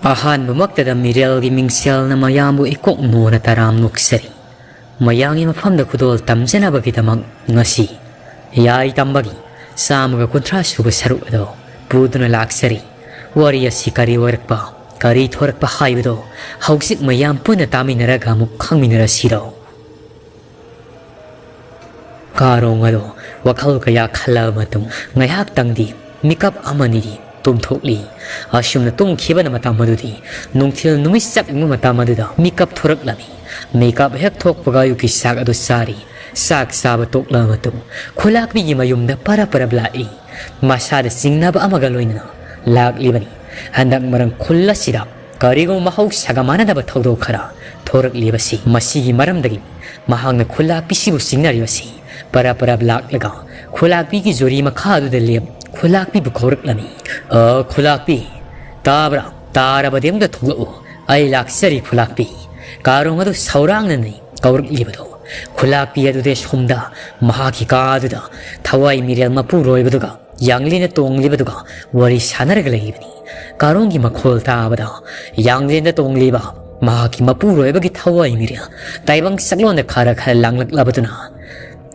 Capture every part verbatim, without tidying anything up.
ꯑꯍꯥꯟꯕꯃꯛꯇꯗ ꯃꯤꯔꯦꯜꯒꯤ ꯃꯤꯡꯁꯦꯜꯅ ꯃꯌꯥꯝꯕꯨ ꯏꯀꯣꯛ ꯅꯣꯅ ꯇꯔꯥꯝ ꯅꯣꯛꯆꯔꯤ꯫ ꯃꯌꯥꯝꯒꯤ ꯃꯐꯝꯗ ꯈꯨꯗꯣꯜ ꯇꯝꯖꯅꯕꯒꯤꯗꯃꯛ ꯉꯁꯤ ꯌꯥꯏ ꯇꯝꯕꯒꯤ ꯆꯥꯝꯃꯒ ꯀꯨꯟꯊ꯭ꯔꯥ ꯁꯨꯕ ꯁꯔꯨꯛ ꯑꯗꯨ ꯄꯨꯗꯨꯅ ꯂꯥꯛꯆꯔꯤ꯫ ꯋꯥꯔꯤ ꯑꯁꯤ ꯀꯔꯤ ꯑꯣꯏꯔꯛꯄ, ꯀꯔꯤ ꯊꯣꯔꯛꯄ ꯍꯥꯏꯕꯗꯨ ꯍꯧꯖꯤꯛ ꯃꯌꯥꯝ ꯄꯨꯟꯅ ꯇꯥꯃꯤꯟꯅꯔꯒ ꯑꯃꯨꯛ ꯈꯪꯃꯤꯟꯅꯔꯁꯤꯔꯣ? ꯀꯥꯔꯣꯡ ꯑꯗꯣ ꯋꯥꯈꯜ ꯀꯌꯥ ꯈꯜꯂꯕ ꯃꯇꯨꯡ ꯉꯥꯏꯍꯥꯛꯇꯪꯗꯤ ꯃꯤꯀꯞ ꯑꯃꯅꯤꯗꯤ ꯇꯨꯝꯊꯣꯛꯂꯤ꯫ ꯑꯁꯨꯝꯅ ꯇꯨꯝꯈꯤꯕꯅ ꯃꯇꯝ ꯑꯗꯨꯗꯤ ꯅꯨꯡꯊꯤꯜ ꯅꯨꯃꯤꯠ ꯆꯞ ꯌꯨꯡꯕ ꯃꯇꯝ ꯑꯗꯨꯗ ꯃꯤꯀꯞ ꯊꯣꯔꯛꯂꯝꯃꯤ꯫ ꯃꯤꯀꯞ ꯍꯦꯛ ꯊꯣꯛꯄꯒ ꯑꯌꯨꯛꯀꯤ ꯆꯥꯛ ꯑꯗꯨ ꯆꯥꯔꯤ꯫ ꯆꯥꯛ ꯆꯥꯕ ꯇꯣꯛꯂꯕ ꯃꯇꯨꯡ ꯈꯨꯂꯥꯛꯄꯤꯒꯤ ꯃꯌꯨꯝꯗ ꯄꯔꯞ ꯄꯔꯞ ꯂꯥꯛꯏ꯫ ꯃꯁꯥꯗ ꯆꯤꯡꯅꯕ ꯑꯃꯒ ꯂꯣꯏꯅꯅ ꯂꯥꯛꯂꯤꯕꯅꯤ꯫ ꯍꯟꯗꯛ ꯃꯔꯛ ꯈꯨꯜ ꯑꯁꯤꯗ ꯀꯔꯤꯒꯨꯝꯕ ꯃꯍꯧꯁꯥꯒ ꯃꯥꯟꯅꯗꯕ ꯊꯧꯗꯣꯛ ꯈꯔ ꯊꯣꯔꯛꯂꯤꯕꯁꯤ ꯃꯁꯤꯒꯤ ꯃꯔꯝꯗꯒꯤ꯫ ꯃꯍꯥꯛꯅ ꯈꯨꯂꯥꯛꯄꯤꯁꯤꯕꯨ ꯆꯤꯡꯅꯔꯤꯕꯁꯤ꯫ ꯄꯔꯞ ꯄꯔꯞ ꯂꯥꯛꯂꯒ ꯈꯨꯂꯥꯛꯄꯤꯒꯤ ꯖꯨꯔꯤ ꯃꯈꯥ ꯑꯗꯨꯗ ꯂꯦꯞ ꯈꯨꯂꯥꯛꯄꯤꯕꯨ ꯀꯧꯔꯛꯂꯝꯃꯤ꯫ "ꯑ, ꯈꯨꯂꯥꯛꯄꯤ, ꯇꯥꯕ꯭ꯔꯥ? ꯇꯥꯔꯕꯗꯤ ꯑꯃꯨꯛꯇ ꯊꯣꯛꯂꯛꯎ꯫ ꯑꯩ ꯂꯥꯛꯆꯔꯤ ꯈꯨꯂꯥꯛꯄꯤ꯫" ꯀꯥꯔꯣꯡ ꯑꯗꯨ ꯁꯧꯔꯥꯡꯅꯅꯤ ꯀꯧꯔꯛꯂꯤꯕꯗꯨ꯫ ꯈꯨꯂꯥꯛꯄꯤ ꯑꯗꯨꯗꯤ ꯁꯣꯝꯗ ꯃꯍꯥꯛꯀꯤ ꯀꯥ ꯑꯗꯨꯗ ꯊꯋꯥꯏ ꯃꯤꯔꯦꯜ ꯃꯄꯨꯔꯣꯏꯕꯗꯨꯒ ꯌꯥꯡꯂꯦꯟꯗ ꯇꯣꯡꯂꯤꯕꯗꯨꯒ ꯋꯥꯔꯤ ꯁꯥꯟꯅꯔꯒ ꯂꯩꯔꯤꯕꯅꯤ꯫ ꯀꯥꯔꯣꯡꯒꯤ ꯃꯈꯣꯜ ꯇꯥꯕꯗ ꯌꯥꯡꯂꯦꯟꯗ ꯇꯣꯡꯂꯤꯕ ꯃꯍꯥꯛꯀꯤ ꯃꯄꯨꯔꯣꯏꯕꯒꯤ ꯊꯋꯥꯏ ꯃꯤꯔꯦꯜ ꯇꯥꯏꯕꯪ ꯁꯛꯂꯣꯟꯗ ꯈꯔ ꯈꯔ ꯂꯥꯡꯂꯛꯂꯕꯗꯨꯅ,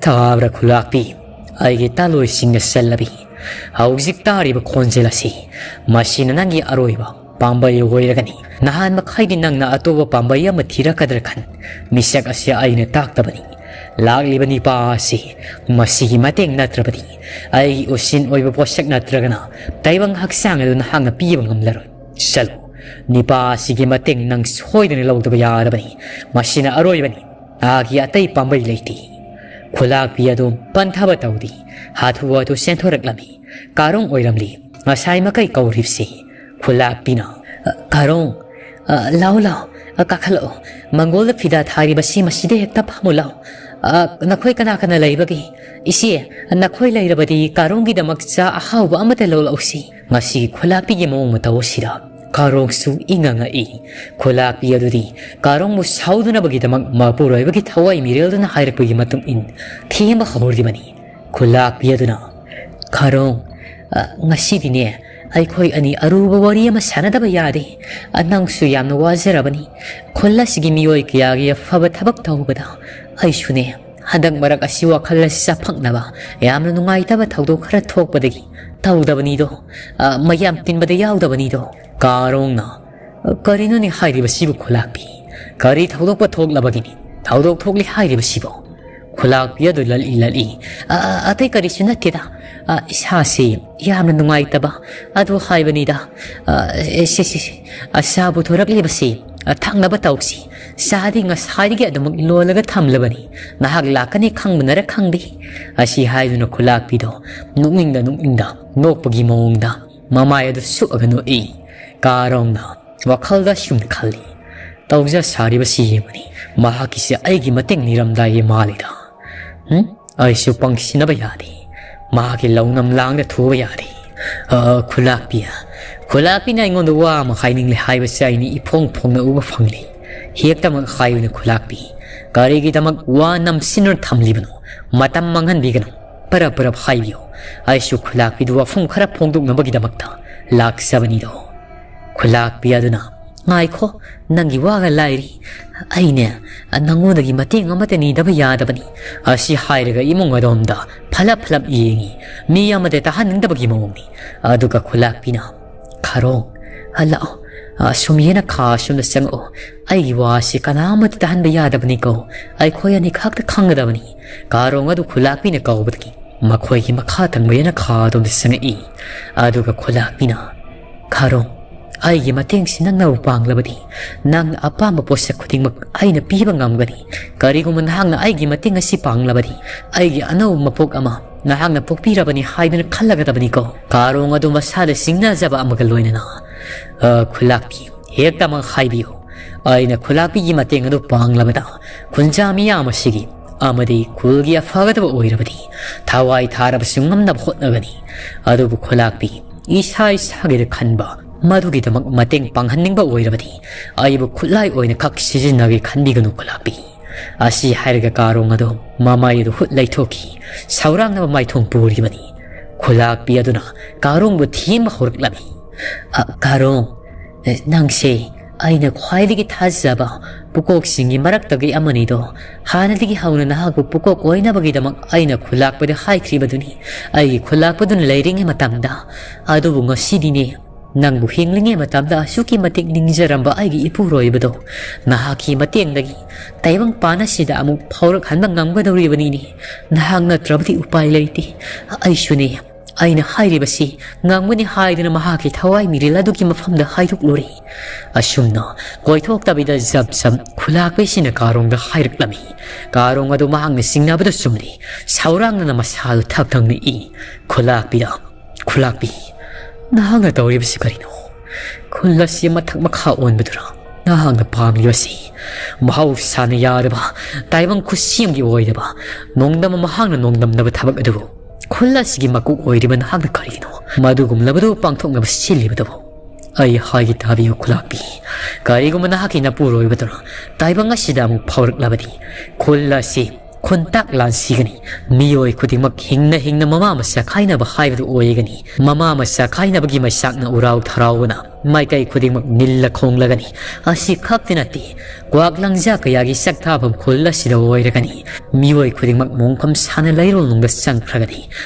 "ꯇꯥꯕ꯭ꯔꯥ ꯈꯨꯂꯥꯛꯄꯤ, ꯑꯩꯒꯤ ꯇꯥꯂꯣꯏꯁꯤꯡꯅ ꯆꯜꯂꯕꯤ? ꯍꯧꯖꯤꯛ ꯇꯥꯔꯤꯕ ꯈꯣꯟꯖꯦꯜ ꯑꯁꯤ, ꯃꯁꯤꯅ ꯅꯪꯒꯤ ꯑꯔꯣꯏꯕ ꯄꯥꯝꯕꯩ ꯑꯣꯏꯔꯒꯅꯤ꯫ ꯅꯍꯥꯟ ꯃꯈꯩꯗꯤ ꯅꯪꯅ ꯑꯇꯣꯞꯄ ꯄꯥꯝꯕꯩ ꯑꯃ ꯊꯤꯔꯛꯀꯗ꯭ꯔꯥ ꯈꯟ, ꯃꯤꯁꯛ ꯑꯁꯤ ꯑꯩꯅ ꯇꯥꯛꯇꯕꯅꯤ꯫ ꯂꯥꯛꯂꯤꯕ ꯅꯤꯄꯥ ꯑꯁꯤ ꯃꯁꯤꯒꯤ ꯃꯇꯦꯡ ꯅꯠꯇ꯭ꯔꯕꯗꯤ ꯑꯩꯒꯤ ꯎꯁꯤꯟ ꯑꯣꯏꯕ ꯄꯣꯠꯁꯛ ꯅꯠꯇ꯭ꯔꯒꯅ ꯇꯥꯏꯕꯪ ꯍꯛꯆꯥꯡ ꯑꯗꯨ ꯅꯍꯥꯛꯅ ꯄꯤꯕ ꯉꯝꯂꯔꯣꯏ꯫ ꯆꯠꯂꯨ, ꯅꯤꯄꯥ ꯑꯁꯤꯒꯤ ꯃꯇꯦꯡ ꯅꯪ ꯁꯣꯏꯗꯅ ꯂꯧꯗꯕ ꯌꯥꯔꯕꯅꯤ꯫ ꯃꯁꯤꯅ ꯑꯔꯣꯏꯕꯅꯤ꯫ ꯑꯥꯒꯤ ꯑꯇꯩ ꯄꯥꯝꯕꯩ ꯂꯩꯇꯦ꯫" ꯈꯨꯂꯥꯛꯄꯤ ꯑꯗꯨ ꯄꯟꯊꯕ ꯇꯧꯗꯦ꯫ ꯍꯥꯊꯨ ꯍꯥꯊꯨ ꯆꯦꯟꯊꯣꯔꯛꯂꯝꯃꯤ꯫ ꯀꯥꯔꯣꯡ ꯑꯣꯏꯔꯝꯂꯤ ꯉꯁꯥꯏ ꯃꯈꯩ ꯀꯧꯔꯤꯕꯁꯤ꯫ ꯈꯨꯂꯥꯛꯄꯤꯅ, "ꯑ, ꯀꯥꯔꯣꯡ, ꯑ, ꯂꯥꯎ, ꯂꯥꯎ, ꯑ, ꯀꯥꯈꯠꯂꯛꯑꯣ꯫ ꯃꯪꯒꯣꯜꯗ ꯐꯤꯗꯥ ꯊꯥꯔꯤꯕꯁꯤ ꯃꯁꯤꯗ ꯍꯦꯛꯇ ꯐꯝꯃꯨ ꯂꯥꯎ꯫ ꯑ, ꯅꯈꯣꯏ ꯀꯅꯥ ꯀꯅꯥ ꯂꯩꯕꯒꯦ? ꯏꯆꯦ, ꯅꯈꯣꯏ ꯂꯩꯔꯕꯗꯤ ꯀꯥꯔꯣꯡꯒꯤꯗꯃꯛ ꯆꯥ ꯑꯍꯥꯎꯕ ꯑꯃꯇ ꯂꯧꯔꯛꯎꯁꯤ꯫" ꯉꯁꯤ ꯈꯨꯂꯥꯛꯄꯤꯒꯤ ꯃꯑꯣꯡ ꯃꯇꯧ ꯑꯁꯤꯗ ꯀꯥꯔꯣꯡꯁꯨ ꯏꯉꯛ ꯉꯛꯏ꯫ ꯈꯨꯂꯥꯛꯄꯤ ꯑꯗꯨꯗꯤ ꯀꯥꯔꯣꯡꯕꯨ ꯁꯥꯎꯗꯅꯕꯒꯤꯗꯃꯛ ꯃꯄꯨꯔꯣꯏꯕꯒꯤ ꯊꯋꯥꯏ ꯃꯤꯔꯦꯜꯗꯨꯅ ꯍꯥꯏꯔꯛꯄꯒꯤ ꯃꯇꯨꯡ ꯏꯟ ꯊꯦꯝꯕ ꯍꯧꯔꯤꯕꯅꯤ꯫ ꯈꯨꯂꯥꯛꯄꯤ ꯑꯗꯨꯅ, "ꯀꯥꯔꯣꯡ, ꯑ, ꯉꯁꯤꯗꯤꯅꯦ, ꯑꯩꯈꯣꯏ ꯑꯅꯤ ꯑꯔꯨꯕ ꯋꯥꯔꯤ ꯑꯃ ꯁꯥꯟꯅꯗꯕ ꯌꯥꯗꯦ꯫ ꯑ, ꯅꯪꯁꯨ ꯌꯥꯝꯅ ꯋꯥꯖꯔꯕꯅꯤ꯫ ꯈꯨꯜ ꯑꯁꯤꯒꯤ ꯃꯤꯑꯣꯏ ꯀꯌꯥꯒꯤ ꯑꯐꯕ ꯊꯕꯛ ꯇꯧꯕꯗ ꯑꯩꯁꯨꯅꯦ, ꯍꯟꯗꯛ ꯃꯔꯛ ꯑꯁꯤ ꯋꯥꯈꯜ ꯑꯁꯤ ꯆꯐꯪꯅꯕ ꯌꯥꯝꯅ ꯅꯨꯡꯉꯥꯏꯇꯕ ꯊꯧꯗꯣꯛ ꯈꯔ ꯊꯣꯛꯄꯗꯒꯤ ꯇꯧꯗꯕꯅꯤꯗꯣ꯫ ꯑ, ꯃꯌꯥꯝ ꯇꯤꯟꯕꯗ ꯌꯥꯎꯗꯕꯅꯤꯗꯣ꯫ ꯀꯥꯔꯣꯡꯅ, "ꯑ, ꯀꯔꯤꯅꯣꯅꯦ ꯍꯥꯏꯔꯤꯕꯁꯤꯕꯨ ꯈꯨꯂꯥꯛꯄꯤ? ꯀꯔꯤ ꯊꯧꯗꯣꯛꯄ ꯊꯣꯛꯂꯕꯒꯤꯅꯤ ꯊꯧꯗꯣꯛ ꯊꯣꯛꯂꯤ ꯍꯥꯏꯔꯤꯕꯁꯤꯕꯣ?" ꯈꯨꯂꯥꯛꯄꯤ ꯑꯗꯨ ꯂꯠꯂꯤ ꯂꯠꯂꯤ꯫ "ꯑ, ꯑ, ꯑꯇꯩ ꯀꯔꯤꯁꯨ ꯅꯠꯇꯦꯗ꯫ ꯑ, ꯏꯁꯥꯁꯤ ꯌꯥꯝꯅ ꯅꯨꯡꯉꯥꯏꯇꯕ ꯑꯗꯨ ꯍꯥꯏꯕꯅꯤꯗ꯫ ꯑ, ꯑꯦ, ꯁꯦ, ꯁꯦ, ꯁꯦ, ꯑ, ꯆꯥ ꯄꯨꯊꯣꯔꯛꯂꯤꯕꯁꯤ, ꯑ, ꯊꯛꯅꯕ ꯇꯧꯁꯤ꯫ ꯆꯥꯗꯤ ꯉꯁꯥꯏꯗꯒꯤ ꯑꯗꯨꯃꯛ ꯂꯣꯜꯂꯒ ꯊꯝꯂꯕꯅꯤ꯫ ꯅꯍꯥꯛ ꯂꯥꯛꯀꯅꯤ ꯈꯪꯕꯅꯔ ꯈꯪꯗꯦ꯫" ꯑꯁꯤ ꯍꯥꯏꯗꯨꯅ ꯈꯨꯂꯥꯛꯄꯤꯗꯣ ꯅꯣꯛꯅꯤꯡꯗ ꯅꯣꯛꯅꯤꯡꯗ ꯅꯣꯛꯄꯒꯤ ꯃꯑꯣꯡꯗ ꯃꯃꯥꯏ ꯑꯗꯨ ꯁꯨꯛꯑꯒ ꯅꯣꯛꯏ꯫ ꯀꯥꯔꯣꯡꯅ ꯋꯥꯈꯜꯗ ꯁꯨꯝ ꯈꯜꯂꯤ, "ꯇꯧꯖ ꯁꯥꯔꯤꯕꯁꯤ ꯌꯦꯡꯕꯅꯤ, ꯃꯍꯥꯛꯀꯤꯁꯦ ꯑꯩꯒꯤ ꯃꯇꯦꯡ ꯅꯤꯔꯝꯗꯥꯏꯒꯤ ꯃꯥꯜꯂꯤꯗ꯫ ꯍꯨꯝ? ꯑꯩꯁꯨ ꯄꯪꯁꯤꯟꯅꯕ ꯌꯥꯗꯦ꯫ ꯃꯍꯥꯛꯀꯤ ꯂꯧꯅꯝ ꯂꯥꯡꯗ ꯊꯨꯕ ꯌꯥꯗꯦ꯫" ꯑ, ꯈꯨꯂꯥꯛꯄꯤ, ꯈꯨꯂꯥꯛꯄꯤꯅ ꯑꯩꯉꯣꯟꯗ ꯋꯥ ꯑꯃ ꯍꯥꯏꯅꯤꯡꯂꯦ ꯍꯥꯏꯕꯁꯦ ꯑꯩꯅ ꯏꯐꯣꯡ ꯐꯣꯡꯅ ꯎꯕ ꯐꯪꯂꯤ꯫ ꯍꯦꯛꯇꯃꯛ ꯍꯥꯏꯌꯨꯅꯦ ꯈꯨꯂꯥꯛꯄꯤ꯫ ꯀꯔꯤꯒꯤꯗꯃꯛ ꯋꯥ ꯅꯝꯁꯤꯟꯅ ꯊꯝꯂꯤꯕꯅꯣ? ꯃꯇꯝ ꯃꯥꯡꯍꯟꯕꯤꯒꯅꯨ꯫ ꯄꯔꯞ ꯄꯔꯞ ꯍꯥꯏꯕꯤꯌꯨ꯫ ꯑꯩꯁꯨ ꯈꯨꯂꯥꯛꯄꯤꯗꯨ ꯋꯥꯐꯝ ꯈꯔ ꯐꯣꯡꯗꯣꯛꯅꯕꯒꯤꯗꯃꯛꯇ ꯂꯥꯛꯆꯕꯅꯤꯗꯣ꯫ ꯈꯨꯂꯥꯛꯄꯤ ꯑꯗꯨꯅ, "ꯉꯥꯏꯈꯣ, ꯅꯪꯒꯤ ꯋꯥꯒ ꯂꯥꯏꯔꯤ꯫ ꯑꯩꯅꯦ, ꯅꯪꯉꯣꯟꯗꯒꯤ ꯃꯇꯦꯡ ꯑꯃꯠꯇ ꯅꯤꯗꯕ ꯌꯥꯗꯕꯅꯤ꯫" ꯑꯁꯤ ꯍꯥꯏꯔꯒ ꯏꯃꯨꯡ ꯑꯗꯣꯝꯗ ꯐꯂꯞ ꯐꯂꯞ ꯌꯦꯡꯉꯤ꯫ ꯃꯤ ꯑꯃꯠꯇ ꯇꯥꯍꯟꯅꯤꯡꯗꯕꯒꯤ ꯃꯑꯣꯡꯅꯤ꯫ ꯑꯗꯨꯒ ꯈꯨꯂꯥꯛꯄꯤꯅ, "ꯈꯥꯔꯣꯡ, ꯂꯥꯛꯑꯣ, ꯑꯁꯨꯝ ꯌꯦꯅꯈꯥ ꯑꯁꯨꯝꯗ ꯆꯪꯉꯛꯑꯣ꯫ ꯑꯩꯒꯤ ꯋꯥꯁꯤ ꯀꯅꯥꯃꯠꯇ ꯇꯥꯍꯟꯕ ꯌꯥꯗꯕꯅꯤꯀꯣ꯫ ꯑꯩꯈꯣꯏ ꯑꯅꯤ ꯈꯛꯇ ꯈꯪꯒꯗꯕꯅꯤ꯫" ꯀꯥꯔꯣꯡ ꯑꯗꯨ ꯈꯨꯂꯥꯛꯄꯤꯅ ꯀꯧꯕꯗꯒꯤ ꯃꯈꯣꯏꯒꯤ ꯃꯈꯥ ꯊꯪꯕ ꯌꯦꯅꯈꯥ ꯑꯗꯣꯝꯗ ꯆꯪꯉꯛꯏ꯫ ꯑꯗꯨꯒ ꯈꯨꯂꯥꯛꯄꯤꯅ, "ꯈꯥꯔꯣꯡ, ꯑꯩꯒꯤ ꯃꯇꯦꯡꯁꯤ ꯅꯪꯅꯕꯨ ꯄꯥꯡꯂꯕꯗꯤ, ꯅꯪꯅ ꯑꯄꯥꯝꯕ ꯄꯣꯠꯁꯛ ꯈꯨꯗꯤꯡꯃꯛ ꯑꯩꯅ ꯄꯤꯕ ꯉꯝꯒꯅꯤ꯫ ꯀꯔꯤꯒꯨꯝꯕ ꯅꯍꯥꯛꯅ ꯑꯩꯒꯤ ꯃꯇꯦꯡ ꯑꯁꯤ ꯄꯥꯡꯂꯕꯗꯤ, ꯑꯩꯒꯤ ꯑꯅꯧꯕ ꯃꯄꯣꯛ ꯑꯃ ꯅꯍꯥꯛꯅ ꯄꯣꯛꯄꯤꯔꯕꯅꯤ ꯍꯥꯏꯗꯨꯅ ꯈꯜꯂꯒꯗꯕꯅꯤꯀꯣ꯫" ꯀꯥꯔꯣꯡ ꯑꯗꯨ ꯃꯁꯥꯗ ꯆꯤꯡꯅꯖꯕ ꯑꯃꯒ ꯂꯣꯏꯅꯅ, "ꯑ, ꯈꯨꯂꯥꯛꯄꯤ, ꯍꯦꯛꯇꯃꯛ ꯍꯥꯏꯕꯤꯌꯨ꯫ ꯑꯩꯅ ꯈꯨꯂꯥꯛꯄꯤꯒꯤ ꯃꯇꯦꯡ ꯑꯗꯨ ꯄꯥꯡꯂꯕꯗ ꯈꯨꯟꯖꯥ ꯃꯤꯌꯥꯝ ꯑꯁꯤꯒꯤ ꯑꯃꯗꯤ ꯈꯨꯜꯒꯤ ꯑꯐꯒꯗꯕ ꯑꯣꯏꯔꯕꯗꯤ ꯊꯋꯥꯏ ꯊꯥꯔꯕꯁꯨ ꯉꯝꯅꯕ ꯍꯣꯠꯅꯒꯅꯤ꯫ ꯑꯗꯨꯕꯨ ꯈꯨꯂꯥꯛꯄꯤ, ꯏꯁꯥ ꯏꯁꯥꯒꯤꯗ ꯈꯟꯕ, ꯃꯗꯨꯒꯤꯗꯃꯛ ꯃꯇꯦꯡ ꯄꯥꯡꯍꯟꯅꯤꯡꯕ ꯑꯣꯏꯔꯕꯗꯤ ꯑꯩꯕꯨ ꯈꯨꯠꯂꯥꯏ ꯑꯣꯏꯅ ꯈꯛ ꯁꯤꯖꯤꯟꯅꯒꯦ ꯈꯟꯕꯤꯒꯅꯨ ꯈꯨꯂꯥꯛꯄꯤ꯫" ꯑꯁꯤ ꯍꯥꯏꯔꯒ ꯀꯥꯔꯣꯡ ꯑꯗꯨ ꯃꯃꯥꯏ ꯑꯗꯨ ꯍꯨꯠ ꯂꯩꯊꯣꯛꯈꯤ꯫ ꯁꯧꯔꯥꯡꯅꯕ ꯃꯥꯏꯊꯣꯡ ꯄꯨꯔꯤꯕꯅꯤ꯫ ꯈꯨꯂꯥꯛꯄꯤ ꯑꯗꯨꯅ ꯀꯥꯔꯣꯡꯕꯨ ꯊꯦꯝꯕ ꯍꯧꯔꯛꯂꯝꯃꯤ꯫ "ꯑ, ꯀꯥꯔꯣꯡ, ꯑꯦ, ꯅꯪꯁꯦ ꯑꯩꯅ ꯈ꯭ꯋꯥꯏꯗꯒꯤ ꯊꯥꯖꯕ ꯄꯨꯀꯣꯛꯁꯤꯡꯒꯤ ꯃꯔꯛꯇꯒꯤ ꯑꯃꯅꯤꯗꯣ꯫ ꯍꯥꯟꯅꯗꯒꯤ ꯍꯧꯅ ꯅꯍꯥꯛꯄꯨ ꯄꯨꯀꯣꯛ ꯑꯣꯏꯅꯕꯒꯤꯗꯃꯛ ꯑꯩꯅ ꯈꯨꯂꯥꯛꯄꯗ ꯍꯥꯏꯈ꯭ꯔꯤꯕꯗꯨꯅꯤ, ꯑꯩꯒꯤ ꯈꯨꯂꯥꯛꯄꯗꯨꯅ ꯂꯩꯔꯤꯉꯩ ꯃꯇꯝꯗ꯫ ꯑꯗꯨꯕꯨ ꯉꯁꯤꯗꯤꯅꯦ, ꯅꯪꯕꯨ ꯍꯤꯡꯂꯤꯉꯩ ꯃꯇꯝꯗ ꯑꯁꯨꯛꯀꯤ ꯃꯇꯤꯛ ꯅꯤꯡꯖꯔꯝꯕ ꯑꯩꯒꯤ ꯏꯄꯨꯔꯣꯏꯕꯗꯣ ꯅꯍꯥꯛꯀꯤ ꯃꯇꯦꯡꯗꯒꯤ ꯇꯥꯏꯕꯪ ꯄꯥꯟ ꯑꯁꯤꯗ ꯑꯃꯨꯛ ꯐꯥꯎꯔꯛꯍꯟꯕ ꯉꯝꯒꯗꯧꯔꯤꯕꯅꯤꯅꯦ꯫ ꯅꯍꯥꯛ ꯅꯠꯇ꯭ꯔꯕꯗꯤ ꯎꯄꯥꯏ ꯂꯩꯇꯦ꯫ ꯑꯩꯁꯨꯅꯦ, ꯑꯩꯅ ꯍꯥꯏꯔꯤꯕꯁꯤ ꯉꯝꯒꯅꯤ ꯍꯥꯏꯗꯨꯅ ꯃꯍꯥꯛꯀꯤ ꯊꯋꯥꯏ ꯃꯤꯔꯦꯜ ꯑꯗꯨꯒꯤ ꯃꯐꯝꯗ ꯍꯥꯏꯗꯣꯛꯂꯨꯔꯦ꯫" ꯑꯁꯨꯝꯅ ꯀꯣꯏꯊꯣꯛꯇꯕꯤꯗ ꯖꯝ ꯖꯝ ꯈꯨꯂꯥꯛꯄꯤꯁꯤꯅ ꯀꯥꯔꯣꯡꯗ ꯍꯥꯏꯔꯛꯂꯝꯃꯤ꯫ ꯀꯥꯔꯣꯡ ꯑꯗꯨ ꯃꯍꯥꯛꯅ ꯆꯤꯡꯅꯕꯗꯨ ꯆꯨꯝꯂꯦ꯫ ꯁꯥꯎꯔꯥꯡꯅꯅ ꯃꯁꯥꯗꯨ ꯊꯛ ꯊꯛ ꯅꯤꯛꯏ꯫ "ꯈꯨꯂꯥꯛꯄꯤꯗ, ꯈꯨꯂꯥꯛꯄꯤ, ꯅꯍꯥꯛꯅ ꯇꯧꯔꯤꯕꯁꯤ ꯀꯔꯤꯅꯣ? ꯈꯨꯜ ꯑꯁꯤ ꯃꯊꯛ ꯃꯈꯥ ꯑꯣꯟꯕꯗꯨꯔ? ꯅꯍꯥꯛꯅ ꯄꯥꯝꯂꯤꯕꯁꯤ ꯃꯍꯧꯁꯥꯅ ꯌꯥꯗꯕ, ꯇꯥꯏꯕꯪ ꯈꯨꯠꯁꯦꯝꯒꯤ ꯑꯣꯏꯗꯕ, ꯅꯣꯡꯗꯝ ꯃꯍꯥꯛꯅ ꯅꯣꯡꯗꯝꯅꯕ ꯊꯕꯛ ꯑꯗꯨꯕꯨ ꯈꯨꯜ ꯑꯁꯤꯒꯤ ꯃꯀꯣꯛ ꯑꯣꯏꯔꯤꯕ ꯅꯍꯥꯛꯅ ꯀꯔꯤꯒꯤꯅꯣ ꯃꯗꯨꯒꯨꯝꯂꯕꯗꯨ ꯄꯥꯡꯊꯣꯛꯅꯕ ꯁꯤꯜꯂꯤꯕꯗꯨꯕꯨ? ꯑꯩ ꯍꯥꯏꯒꯦ ꯇꯥꯕꯤꯌꯨ ꯈꯨꯂꯥꯛꯄꯤ, ꯀꯔꯤꯒꯨꯝꯕ ꯅꯍꯥꯛꯀꯤ ꯅꯄꯨꯔꯣꯏꯕꯗꯨꯅ ꯇꯥꯏꯕꯪ ꯑꯁꯤꯗ ꯑꯃꯨꯛ ꯐꯥꯎꯔꯛꯂꯕꯗꯤ, ꯈꯨꯜ ꯑꯁꯤ ꯈꯨꯟꯇꯥꯛ ꯂꯥꯟꯁꯤꯒꯅꯤ꯫ ꯃꯤꯑꯣꯏ ꯈꯨꯗꯤꯡꯃꯛ ꯍꯤꯡꯅ ꯍꯤꯡꯅ ꯃꯃꯥ ꯃꯆꯥ ꯈꯥꯏꯅꯕ ꯍꯥꯏꯕꯗꯨ ꯑꯣꯏꯒꯅꯤ꯫ ꯃꯃꯥ ꯃꯆꯥ ꯈꯥꯏꯅꯕꯒꯤ ꯃꯩꯁꯥꯛꯅ ꯎꯔꯥꯎ ꯊꯔꯥꯎꯕꯅ ꯃꯥꯏꯀꯩ ꯈꯨꯗꯤꯡꯃꯛ ꯅꯤꯜꯂ ꯈꯣꯡꯂꯒꯅꯤ꯫ ꯑꯁꯤ ꯈꯛꯇ ꯅꯠꯇꯦ, ꯀ꯭ꯋꯥꯛ ꯂꯪꯖꯥ ꯀꯌꯥꯒꯤ ꯆꯥꯛꯊꯥꯐꯝ ꯈꯨꯜ ꯑꯁꯤꯗ ꯑꯣꯏꯔꯒꯅꯤ꯫ ꯃꯤꯑꯣꯏ ꯈꯨꯗꯤꯡꯃꯛ ꯃꯣꯡꯐꯝ ꯁꯥꯅ ꯂꯩꯔꯣꯜꯅꯨꯡꯗ ꯆꯪꯈ꯭ꯔꯒꯅꯤ꯫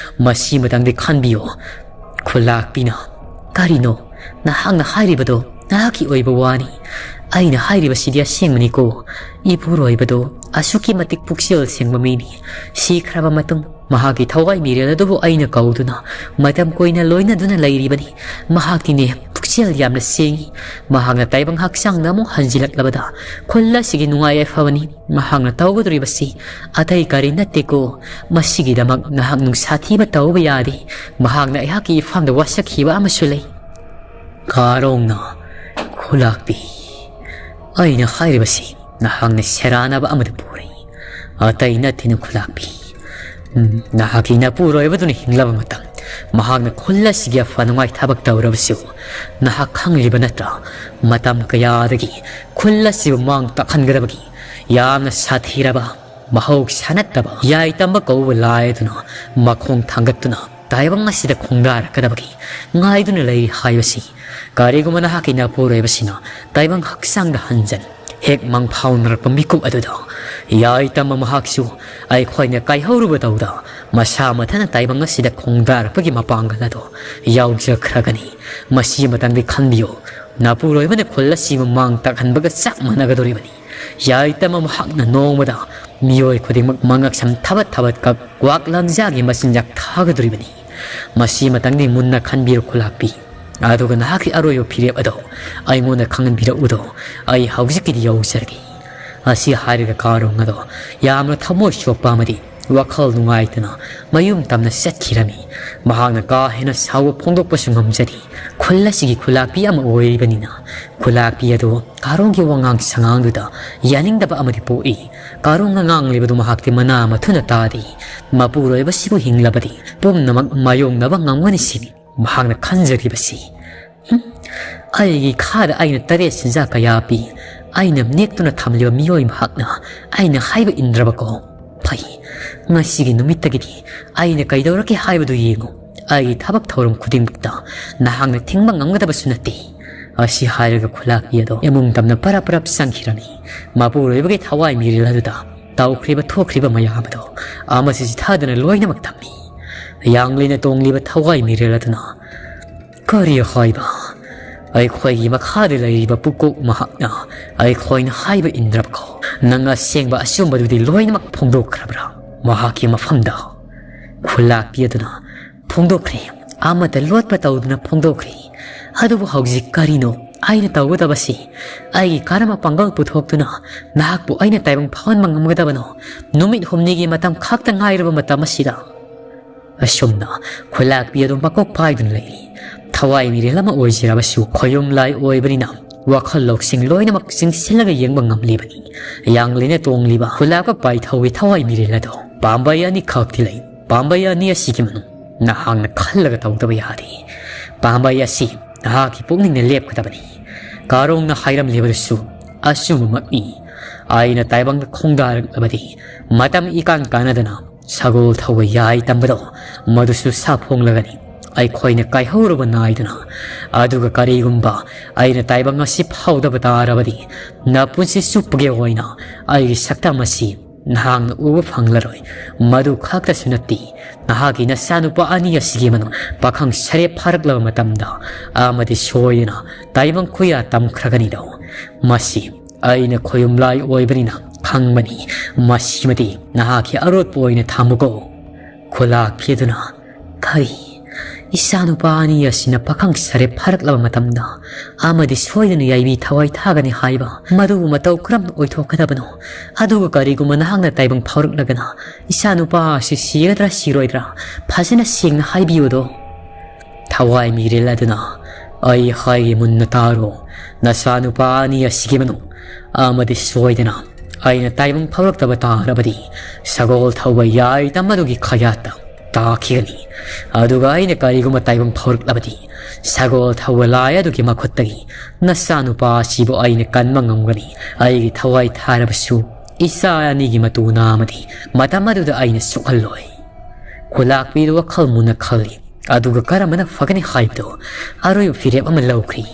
ꯃꯁꯤꯃꯇꯪꯗꯤ ꯈꯟꯕꯤꯌꯨ ꯈꯨꯂꯥꯛꯄꯤꯅ꯫ "ꯀꯔꯤꯅꯣ ꯅꯍꯥꯛꯅ ꯍꯥꯏꯔꯤꯕꯗꯣ? ꯅꯍꯥꯛꯀꯤ ꯑꯣꯏꯕ ꯋꯥꯅꯤ꯫ ꯑꯩꯅ ꯍꯥꯏꯔꯤꯕꯁꯤꯗꯤ ꯑꯁꯦꯡꯕꯅꯤꯀꯣ꯫ ꯏꯄꯨꯔꯣꯏꯕꯗꯣ ꯑꯁꯨꯛꯀꯤ ꯃꯇꯤꯛ ꯄꯨꯛꯆꯦꯜ ꯁꯦꯡꯕ ꯃꯤꯅꯤ꯫ ꯁꯤꯈ꯭ꯔꯕ ꯃꯇꯨꯡ ꯃꯍꯥꯛꯀꯤ ꯊꯋꯥꯏ ꯃꯤꯔꯦꯜ ꯑꯗꯨꯕꯨ ꯑꯩꯅ ꯀꯧꯗꯨꯅ ꯃꯇꯝ ꯀꯨꯏꯅ ꯂꯣꯏꯅꯗꯨꯅ ꯂꯩꯔꯤꯕꯅꯤ꯫ ꯃꯍꯥꯛꯇꯤꯅꯦ ꯄꯨꯛꯆꯦꯜ ꯌꯥꯝꯅ ꯁꯦꯡꯏ꯫ ꯃꯍꯥꯛꯅ ꯇꯥꯏꯕꯪ ꯍꯛꯆꯥꯡꯗ ꯑꯃꯨꯛ ꯍꯟꯖꯤꯜꯂꯛꯂꯕꯗ ꯈꯨꯜ ꯑꯁꯤꯒꯤ ꯅꯨꯡꯉꯥꯏ ꯌꯥꯏꯐꯕꯅꯤ꯫ ꯃꯍꯥꯛꯅ ꯇꯧꯒꯗꯧꯔꯤꯕꯁꯤ ꯑꯇꯩ ꯀꯔꯤ ꯅꯠꯇꯦꯀꯣ꯫ ꯃꯁꯤꯒꯤꯗꯃꯛ ꯅꯍꯥꯛ ꯅꯨꯡꯁꯥ ꯊꯤꯕ ꯇꯧꯕ ꯌꯥꯗꯦ꯫ ꯃꯍꯥꯛꯅ ꯑꯩꯍꯥꯛꯀꯤ ꯏꯐꯝꯗ ꯋꯥꯁꯛꯈꯤꯕ ꯑꯃꯁꯨ ꯂꯩ꯫" ꯀꯥꯔꯣꯡꯅ, "ꯈꯨꯂꯥꯛꯄꯤ, ꯑꯩꯅ ꯍꯥꯏꯔꯤꯕꯁꯤ ꯅꯍꯥꯛꯅ ꯁꯦꯔꯥꯟꯅꯕ ꯑꯃꯗ ꯄꯨꯔꯤ꯫ ꯑꯇꯩ ꯅꯠꯇꯦꯅ ꯈꯨꯂꯥꯛꯄꯤ꯫ ꯎꯝ, ꯅꯍꯥꯛꯀꯤ ꯅꯄꯨꯔꯣꯏꯕꯗꯨꯅ ꯍꯤꯡꯂꯕ ꯃꯇꯝ ꯃꯍꯥꯛꯅ ꯈꯨꯜ ꯑꯁꯤꯒꯤ ꯑꯐ ꯅꯨꯡꯉꯥꯏ ꯊꯕꯛ ꯇꯧꯔꯕꯁꯨ ꯅꯍꯥꯛ ꯈꯪꯂꯤꯕ ꯅꯠꯇ꯭ꯔꯥ? ꯃꯇꯝ ꯀꯌꯥꯗꯒꯤ ꯈꯨꯜ ꯑꯁꯤꯕꯨ ꯃꯥꯡ ꯇꯥꯛꯍꯟꯒꯗꯕꯒꯤ ꯌꯥꯝꯅ ꯁꯥꯊꯤꯔꯕ ꯃꯍꯧꯁꯥ ꯅꯠꯇꯕ ꯌꯥꯏꯇꯝꯕ ꯀꯧꯕ ꯂꯥꯏ ꯑꯗꯨꯅ ꯃꯈꯣꯡ ꯊꯥꯡꯒꯠꯇꯨꯅ ꯇꯥꯏꯕꯪ ꯑꯁꯤꯗ ꯈꯣꯡꯗꯥꯔꯛꯀꯗꯕꯒꯤ ꯉꯥꯏꯗꯨꯅ ꯂꯩꯔꯤ ꯍꯥꯏꯕꯁꯤ꯫ ꯀꯔꯤꯒꯨꯝꯕ ꯅꯍꯥꯛꯀꯤ ꯅꯄꯨꯔꯣꯏꯕꯁꯤꯅ ꯇꯥꯏꯕꯪ ꯍꯛꯆꯥꯡꯗ ꯍꯟꯖꯟ ꯍꯦꯛ ꯃꯪꯐꯥꯎꯅꯔꯛꯄ ꯃꯤꯀꯨꯞ ꯑꯗꯨꯗ ꯌꯥꯏꯇꯝꯕ ꯃꯍꯥꯛꯁꯨ ꯑꯩꯈꯣꯏꯅ ꯀꯥꯏꯍꯧꯔꯨꯕ ꯇꯧꯗ ꯃꯁꯥ ꯃꯊꯟꯇ ꯇꯥꯏꯕꯪ ꯑꯁꯤꯗ ꯈꯣꯡꯗꯥꯔꯛꯄꯒꯤ ꯃꯄꯥꯡꯒꯜ ꯑꯗꯨ ꯌꯥꯎꯖꯈ꯭ꯔꯒꯅꯤ꯫ ꯃꯁꯤ ꯑꯃꯇꯪꯗꯤ ꯈꯟꯕꯤꯌꯨ, ꯅꯄꯨꯔꯣꯏꯕꯅ ꯈꯨꯜ ꯑꯁꯤꯕꯨ ꯃꯥꯡ ꯇꯥꯛꯍꯟꯕꯒ ꯆꯞ ꯃꯥꯟꯅꯒꯗꯧꯔꯤꯕꯅꯤ꯫ ꯌꯥꯏꯇꯝꯕ ꯃꯍꯥꯛꯅ ꯅꯣꯡꯃꯗ ꯃꯤꯑꯣꯏ ꯈꯨꯗꯤꯡꯃꯛ ꯃꯉꯛꯁꯝ ꯊꯕꯠ ꯊꯕꯠ ꯀꯛ ꯀ꯭ꯋꯥꯛ ꯂꯪꯖꯥꯒꯤ ꯃꯆꯤꯟꯖꯥꯛ ꯊꯥꯒꯗꯧꯔꯤꯕꯅꯤ꯫ ꯃꯁꯤ ꯃꯇꯪꯗꯤ ꯃꯨꯟꯅ ꯈꯟꯕꯤꯔꯨ ꯈꯨꯂꯥꯛꯄꯤ꯫ ꯑꯗꯨꯒ ꯅꯍꯥꯛꯀꯤ ꯑꯔꯣꯏꯕ ꯐꯤꯔꯦꯞ ꯑꯗꯣ ꯑꯩꯉꯣꯟꯗ ꯈꯪꯍꯟꯕꯤꯔꯛꯎꯗꯣ꯫ ꯑꯩ ꯍꯧꯖꯤꯛꯀꯤꯗꯤ ꯌꯧꯖꯔꯒꯦ꯫ ꯑꯁꯤ ꯍꯥꯏꯔꯒ ꯀꯥꯔꯣꯡ ꯑꯗꯣ ꯌꯥꯝꯅ ꯊꯃꯣꯏ ꯁꯣꯛꯄ ꯑꯃꯗꯤ ꯋꯥꯈꯜ ꯅꯨꯡꯉꯥꯏꯇꯅ ꯃꯌꯨꯝ ꯇꯝꯅ ꯆꯠꯈꯤꯔꯝꯃꯤ꯫ ꯃꯍꯥꯛꯅ ꯀꯥ ꯍꯦꯟꯅ ꯁꯥꯎꯕ ꯐꯣꯡꯗꯣꯛꯄꯁꯨ ꯉꯝꯖꯗꯦ꯫ ꯈꯨꯜ ꯑꯁꯤꯒꯤ ꯈꯨꯂꯥꯛꯄꯤ ꯑꯃ ꯑꯣꯏꯔꯤꯕꯅꯤꯅ ꯈꯨꯂꯥꯛꯄꯤ ꯑꯗꯨ ꯀꯥꯔꯣꯡꯒꯤ ꯋꯥꯉꯥꯡ ꯁꯉꯥꯡꯗꯨꯗ ꯌꯥꯅꯤꯡꯗꯕ ꯑꯃꯗꯤ ꯄꯣꯛꯏ꯫ ꯀꯥꯔꯣꯡꯅ ꯉꯥꯡꯂꯤꯕꯗꯨ ꯃꯍꯥꯛꯇꯤ ꯃꯅꯥ ꯃꯊꯨꯅ ꯇꯥꯗꯦ꯫ ꯃꯄꯨꯔꯣꯏꯕꯁꯤꯕꯨ ꯍꯤꯡꯂꯕꯗꯤ ꯄꯨꯝꯅꯃꯛ ꯃꯥꯌꯣꯛꯅꯕ ꯉꯝꯒꯅꯤ ꯁꯤꯅꯤ ꯃꯍꯥꯛꯅ ꯈꯟꯖꯔꯤꯕꯁꯤ꯫ ꯍꯨꯝ, ꯑꯩꯒꯤ ꯈꯥꯗ ꯑꯩꯅ ꯇꯔꯦꯠ ꯁꯤꯟꯖꯥ ꯀꯌꯥ ꯄꯤ꯫ ꯑꯩꯅ ꯅꯦꯛꯇꯨꯅ ꯊꯝꯂꯤꯕ ꯃꯤꯑꯣꯏ ꯃꯍꯥꯛꯅ ꯑꯩꯅ ꯍꯥꯏꯕ ꯏꯟꯗ꯭ꯔꯕꯀꯣ? ꯐꯩ, ꯉꯁꯤꯒꯤ ꯅꯨꯃꯤꯠꯇꯒꯤꯗꯤ ꯑꯩꯅ ꯀꯩꯗꯧꯔꯛꯀꯦ ꯍꯥꯏꯕꯗꯨ ꯌꯦꯡꯉꯨ꯫ ꯑꯩꯒꯤ ꯊꯕꯛ ꯊꯧꯔꯝ ꯈꯨꯗꯤꯡꯃꯛꯇ ꯅꯍꯥꯛꯅ ꯊꯤꯡꯕ ꯉꯝꯒꯗꯕꯁꯨ ꯅꯠꯇꯦ꯫ ꯑꯁꯤ ꯍꯥꯏꯔꯒ ꯈꯨꯂꯥꯛꯄꯤ ꯑꯗꯣ ꯏꯃꯨꯡ ꯇꯝꯅ ꯄꯔꯞ ꯄꯔꯞ ꯆꯪꯈꯤꯔꯝꯃꯤ꯫ ꯃꯄꯨꯔꯣꯏꯕꯒꯤ ꯊꯋꯥꯏ ꯃꯤꯔꯦꯜ ꯑꯗꯨꯗ ꯇꯧꯈ꯭ꯔꯤꯕ ꯊꯣꯛꯈ꯭ꯔꯤꯕ ꯃꯌꯥꯝ ꯑꯗꯣ ꯑꯃꯁꯨ ꯆꯤꯊꯗꯅ ꯂꯣꯏꯅꯃꯛ ꯊꯝꯃꯤ꯫ ꯌꯥꯡꯂꯦꯟꯅ ꯇꯣꯡꯂꯤꯕ ꯊꯋꯥꯏ ꯃꯤꯔꯦꯜ ꯑꯗꯨꯅ, "ꯀꯔꯤ ꯍꯥꯏꯕ? ꯑꯩꯈꯣꯏꯒꯤ ꯃꯈꯥꯗ ꯂꯩꯔꯤꯕ ꯄꯨꯀꯣꯛ ꯃꯍꯥꯛꯅ ꯑꯩꯈꯣꯏꯅ ꯍꯥꯏꯕ ꯏꯟꯗ꯭ꯔꯕꯀꯣ? ꯅꯪ ꯑꯁꯦꯡꯕ ꯑꯆꯨꯝꯕꯗꯨꯗꯤ ꯂꯣꯏꯅꯃꯛ ꯐꯣꯡꯗꯣꯛꯈ꯭ꯔꯕ꯭ꯔꯥ ꯃꯍꯥꯛꯀꯤ ꯃꯐꯝꯗ?" ꯈꯨꯂꯥꯛꯄꯤ ꯑꯗꯨꯅ, "ꯐꯣꯡꯗꯣꯛꯈ꯭ꯔꯦ꯫ ꯑꯃꯠꯇ ꯂꯣꯠꯄ ꯇꯧꯗꯅ ꯐꯣꯡꯗꯣꯛꯈ꯭ꯔꯦ꯫ ꯑꯗꯨꯕꯨ ꯍꯧꯖꯤꯛ ꯀꯔꯤꯅꯣ ꯑꯩꯅ ꯇꯧꯒꯗꯕꯁꯤ? ꯑꯩꯒꯤ ꯀꯔꯝꯕ ꯄꯥꯡꯒꯜ ꯄꯨꯊꯣꯛꯇꯨꯅ ꯅꯍꯥꯛꯄꯨ ꯑꯩꯅ ꯇꯥꯏꯕꯪ ꯐꯥꯎꯍꯟꯕ ꯉꯝꯒꯗꯕꯅꯣ? ꯅꯨꯃꯤꯠ ꯍꯨꯝꯅꯤꯒꯤ ꯃꯇꯝ ꯈꯛꯇ ꯉꯥꯏꯔꯕ ꯃꯇꯝ ꯑꯁꯤꯗ?" ꯑꯁꯨꯝꯅ ꯈꯨꯂꯥꯛꯄꯤ ꯑꯗꯨ ꯃꯀꯣꯛ ꯄꯥꯏꯗꯨꯅ ꯂꯩꯔꯤ꯫ ꯊꯋꯥꯏ ꯃꯤꯔꯦꯜ ꯑꯃ ꯑꯣꯏꯖꯔꯕꯁꯨ ꯈꯣꯌꯨꯝ ꯂꯥꯏ ꯑꯣꯏꯕꯅꯤꯅ ꯋꯥꯈꯜ ꯂꯧꯁꯤꯡ ꯂꯣꯏꯅꯃꯛ ꯆꯤꯡꯁꯤꯜꯂꯒ ꯌꯦꯡꯕ ꯉꯝꯂꯤꯕꯅꯤ꯫ ꯌꯥꯡꯂꯦꯟꯅ ꯇꯣꯡꯂꯤꯕ ꯈꯨꯂꯥꯛꯄ ꯄꯥꯏꯊꯧꯒꯤ ꯊꯋꯥꯏ ꯃꯤꯔꯦꯜ ꯑꯗꯣ ꯄꯥꯝꯕꯩ ꯑꯅꯤꯈꯛꯇꯤ ꯂꯩ꯫ ꯄꯥꯝꯕꯩ ꯑꯅꯤ ꯑꯁꯤꯒꯤ ꯃꯅꯨꯡ ꯅꯍꯥꯛꯅ ꯈꯜꯂꯒ ꯇꯧꯗꯕ ꯌꯥꯗꯦ꯫ ꯄꯥꯝꯕꯩ ꯑꯁꯤ ꯅꯍꯥꯛꯀꯤ ꯄꯨꯛꯅꯤꯡꯅ ꯂꯦꯞꯀꯗꯕꯅꯤ꯫ ꯀꯥꯔꯣꯡꯅ ꯍꯥꯏꯔꯝꯂꯤꯕꯗꯨꯁꯨ ꯑꯆꯨꯝꯕꯃꯛꯅꯤ꯫ ꯑꯩꯅ ꯇꯥꯏꯕꯪꯗ ꯈꯣꯡꯗꯥꯔꯛꯂꯕꯗꯤ ꯃꯇꯝ ꯏꯀꯥꯟ ꯀꯥꯟꯅꯗꯅ ꯁꯒꯣꯜ ꯊꯧꯕ ꯌꯥꯏ ꯇꯝꯕꯗꯣ ꯃꯗꯨꯁꯨ ꯁꯥꯐꯣꯡꯂꯒꯅꯤ꯫ ꯑꯩꯈꯣꯏꯅ ꯀꯥꯏꯍꯧꯔꯨꯕ ꯅꯥꯏꯗꯅ, ꯑꯗꯨꯒ ꯀꯔꯤꯒꯨꯝꯕ ꯑꯩꯅ ꯇꯥꯏꯕꯪ ꯑꯁꯤ ꯐꯥꯎꯗꯕ ꯇꯥꯔꯕꯗꯤ, ꯅꯄꯨꯟꯁꯤ ꯆꯨꯞꯄꯒꯤ ꯑꯣꯏꯅ ꯑꯩꯒꯤ ꯁꯛꯇꯝ ꯑꯁꯤ ꯅꯍꯥꯛꯅ ꯎꯕ ꯐꯪꯂꯔꯣꯏ꯫ ꯃꯗꯨ ꯈꯛꯇꯁꯨ ꯅꯠꯇꯦ, ꯅꯍꯥꯛꯀꯤ ꯅꯆꯥꯅꯨꯄꯥ ꯑꯅꯤ ꯑꯁꯤꯒꯤ ꯃꯅꯨꯡ ꯄꯥꯈꯪ ꯁꯔꯦꯞ ꯐꯥꯔꯛꯂꯕ ꯃꯇꯝꯗ ꯑꯃꯗꯤ ꯁꯣꯏꯗꯅ ꯇꯥꯏꯕꯪ ꯈꯨꯌꯥ ꯇꯝꯈ꯭ꯔꯒꯅꯤꯗꯣ꯫ ꯃꯁꯤ ꯑꯩꯅ ꯈꯣꯌꯨꯝꯂꯥꯏ ꯑꯣꯏꯕꯅꯤꯅ ꯈꯪꯕꯅꯤ꯫ ꯃꯁꯤꯃꯗꯤ ꯅꯍꯥꯛꯀꯤ ꯑꯔꯣꯠꯄ ꯑꯣꯏꯅ ꯊꯝꯃꯨꯀꯣ꯫ ꯈꯨꯂꯥꯛꯄꯤ ꯑꯗꯨꯅ, "ꯀꯔꯤ? ꯏꯆꯥꯅꯨꯄꯥ ꯑꯅꯤ ꯑꯁꯤꯅ ꯄꯥꯈꯪ ꯁꯔꯦꯞ ꯐꯥꯔꯛꯂꯕ ꯃꯇꯝꯗ ꯑꯃꯗꯤ ꯁꯣꯏꯗꯅ ꯌꯥꯏꯕꯤ ꯊꯋꯥꯏ ꯊꯥꯒꯅꯤ ꯍꯥꯏꯕ? ꯃꯗꯨꯕꯨ ꯃꯇꯧ ꯀꯔꯝꯅ ꯑꯣꯏꯊꯣꯛꯀꯗꯕꯅꯣ? ꯑꯗꯨꯒ ꯀꯔꯤꯒꯨꯝꯕ ꯅꯍꯥꯛꯅ ꯇꯥꯏꯕꯪ ꯐꯥꯎꯔꯛꯂꯒꯅ ꯏꯆꯥꯅꯨꯄꯥ ꯑꯁꯤ ꯁꯤꯒꯗ꯭ꯔꯥ ꯁꯤꯔꯣꯏꯗ꯭ꯔꯥ? ꯐꯖꯅ ꯁꯦꯡꯅ ꯍꯥꯏꯕꯤꯌꯨꯗꯣ꯫" ꯊꯋꯥꯏ ꯃꯤꯔꯦꯜ ꯑꯗꯨꯅ, "ꯑꯩ ꯍꯥꯏꯒꯦ ꯃꯨꯟꯅ ꯇꯥꯔꯣ꯫ ꯅꯆꯥꯅꯨꯄꯥ ꯑꯅꯤ ꯑꯁꯤꯒꯤ ꯃꯅꯨꯡ ꯑꯃꯗꯤ ꯁꯣꯏꯗꯅ ꯑꯩꯅ ꯇꯥꯏꯕꯪ ꯐꯥꯎꯔꯛꯇꯕ ꯇꯥꯔꯕꯗꯤ, ꯁꯒꯣꯜ ꯊꯧꯕ ꯌꯥꯏ ꯇꯝꯕꯗꯨꯒꯤ ꯈꯌꯥꯠꯇ ꯇꯥꯈꯤꯒꯅꯤ꯫ ꯑꯗꯨꯒ ꯑꯩꯅ ꯀꯔꯤꯒꯨꯝꯕ ꯇꯥꯏꯕꯪ ꯐꯥꯎꯔꯛꯂꯕꯗꯤ, ꯁꯒꯣꯜ ꯊꯧꯕ ꯂꯥꯏ ꯑꯗꯨꯒꯤ ꯃꯈꯨꯠꯇꯒꯤ ꯅꯆꯥꯅꯨꯄꯥ ꯑꯁꯤꯕꯨ ꯑꯩꯅ ꯀꯟꯕ ꯉꯝꯒꯅꯤ꯫ ꯑꯩꯒꯤ ꯊꯋꯥꯏ ꯊꯥꯔꯕꯁꯨ ꯏꯆꯥ ꯑꯅꯤꯒꯤ ꯃꯇꯨ ꯅꯥꯃꯗꯤ ꯃꯇꯝ ꯑꯗꯨꯗ ꯑꯩꯅ ꯁꯣꯛꯍꯜꯂꯣꯏ꯫" ꯈꯨꯂꯥꯛꯄꯤꯗꯨ ꯋꯥꯈꯜ ꯃꯨꯟꯅ ꯈꯜꯂꯤ꯫ ꯑꯗꯨꯒ ꯀꯔꯝꯕꯅ ꯐꯒꯅꯤ ꯍꯥꯏꯕꯗꯨ ꯑꯔꯣꯏꯕ ꯐꯤꯔꯦꯞ ꯑꯃ ꯂꯧꯈ꯭ꯔꯤ꯫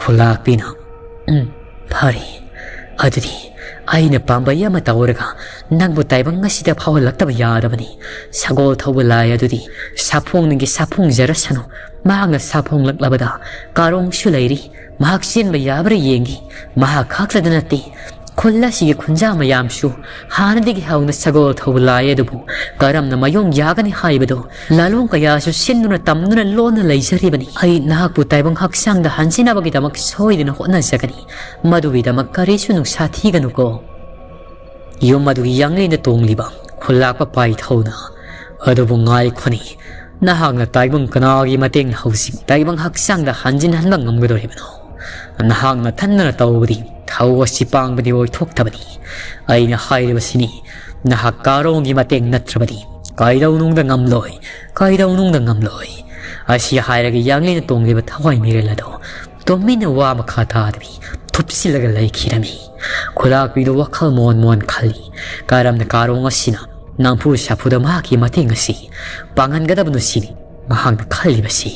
ꯈꯨꯂꯥꯛꯄꯤꯅ, "ꯎꯝ, ꯐꯔꯦ꯫ ꯑꯗꯨꯗꯤ ꯑꯩꯅ ꯄꯥꯝꯕꯩ ꯑꯃ ꯇꯧꯔꯒ ꯅꯪꯕꯨ ꯇꯥꯏꯕꯪ ꯑꯁꯤꯗ ꯐꯥꯎꯍꯜꯂꯛꯇꯕ ꯌꯥꯗꯕꯅꯤ꯫ ꯁꯒꯣꯜ ꯊꯧꯕ ꯂꯥꯏ ꯑꯗꯨꯗꯤ ꯁꯥꯐꯣꯡꯅꯤꯡꯒꯤ ꯁꯥꯐꯣꯡꯖꯔꯁꯅꯨ꯫ ꯃꯍꯥꯛꯅ ꯁꯥꯐꯣꯡꯂꯛꯂꯕꯗ ꯀꯥꯔꯣꯡꯁꯨ ꯂꯩꯔꯤ꯫ ꯃꯍꯥꯛ ꯆꯦꯟꯕ ꯌꯥꯕ꯭ꯔꯥ ꯌꯦꯡꯒꯦ꯫" ꯃꯍꯥꯛ ꯈꯛꯇꯗ ꯅꯠꯇꯦ, ꯈꯨꯜ ꯑꯁꯤꯒꯤ ꯈꯨꯟꯖꯥ ꯃꯌꯥꯝꯁꯨ ꯍꯥꯟꯅꯗꯒꯤ ꯍꯧꯅ ꯁꯒꯣꯜ ꯊꯧꯕ ꯂꯥꯏ ꯑꯗꯨꯕꯨ ꯀꯔꯝꯅ ꯃꯥꯌꯣꯡ ꯌꯥꯒꯅꯤ ꯍꯥꯏꯕꯗꯨ ꯂꯥꯂꯣꯡ ꯀꯌꯥꯁꯨ ꯁꯤꯟꯗꯨꯅ ꯇꯝꯗꯨꯅ ꯂꯣꯟꯅ ꯂꯩꯖꯔꯤꯕꯅꯤ꯫ ꯑꯩ ꯅꯍꯥꯛꯄꯨ ꯇꯥꯏꯕꯪ ꯍꯛꯆꯥꯡꯗ ꯍꯟꯖꯤꯟꯅꯕꯒꯤꯗꯃꯛ ꯁꯣꯏꯗꯅ ꯍꯣꯠꯅꯖꯒꯅꯤ꯫ ꯃꯗꯨꯒꯤꯗꯃꯛ ꯀꯔꯤꯁꯨ ꯅꯨꯡꯁꯥ ꯊꯤꯒꯅꯨꯀꯣ꯫ ꯌꯨꯝ ꯑꯗꯨꯒꯤ ꯌꯥꯡꯂꯦꯟꯗ ꯇꯣꯡꯂꯤꯕ ꯈꯨꯜꯂꯥꯛꯄ ꯄꯥꯏꯊꯧꯅ, "ꯑꯗꯨꯕꯨ ꯉꯥꯏꯈꯣꯅꯦ, ꯅꯍꯥꯛꯅ ꯇꯥꯏꯕꯪ ꯀꯅꯥꯒꯤ ꯃꯇꯦꯡꯅ ꯍꯧꯖꯤꯛ ꯇꯥꯏꯕꯪ ꯍꯛꯆꯥꯡꯗ ꯍꯟꯖꯤꯟꯍꯟꯕ ꯉꯝꯒꯗꯧꯔꯤꯕꯅꯣ? ꯅꯍꯥꯛꯅ ꯊꯟꯗꯅ ꯇꯧꯕꯗꯤ ꯊꯧ ꯑꯁꯤ ꯄꯥꯡꯕꯗꯤ ꯑꯣꯏꯊꯣꯛꯇꯕꯅꯤ꯫ ꯑꯩꯅ ꯍꯥꯏꯔꯤꯕꯁꯤꯅꯤ, ꯅꯍꯥꯛ ꯀꯥꯔꯣꯡꯒꯤ ꯃꯇꯦꯡ ꯅꯠꯇ꯭ꯔꯕꯗꯤ ꯀꯩꯗꯧꯅꯨꯡꯗ ꯉꯝꯂꯣꯏ, ꯀꯩꯗꯧꯅꯨꯡꯗ ꯉꯝꯂꯣꯏ꯫" ꯑꯁꯤ ꯍꯥꯏꯔꯒ ꯌꯥꯡꯂꯦꯟꯗ ꯇꯣꯡꯂꯤꯕ ꯊꯋꯥꯏ ꯃꯤꯔꯦꯜ ꯑꯗꯨ ꯇꯨꯃꯤꯟꯅ ꯋꯥ ꯃꯈꯥ ꯇꯥꯗꯕꯤ ꯊꯨꯞꯁꯤꯜꯂꯒ ꯂꯩꯈꯤꯔꯝꯃꯤ꯫ ꯈꯨꯂꯥꯛꯄꯤꯗꯨ ꯋꯥꯈꯜ ꯃꯣꯟ ꯃꯣꯟ ꯈꯜꯂꯤ꯫ ꯀꯔꯝꯅ ꯀꯥꯔꯣꯡ ꯑꯁꯤꯅ ꯅꯝꯐꯨ ꯁꯥꯐꯨꯗ ꯃꯍꯥꯛꯀꯤ ꯃꯇꯦꯡ ꯑꯁꯤ ꯄꯥꯡꯍꯟꯒꯗꯕꯅꯨ ꯁꯤꯅꯤ ꯃꯍꯥꯛꯅ ꯈꯜꯂꯤꯕꯁꯤ꯫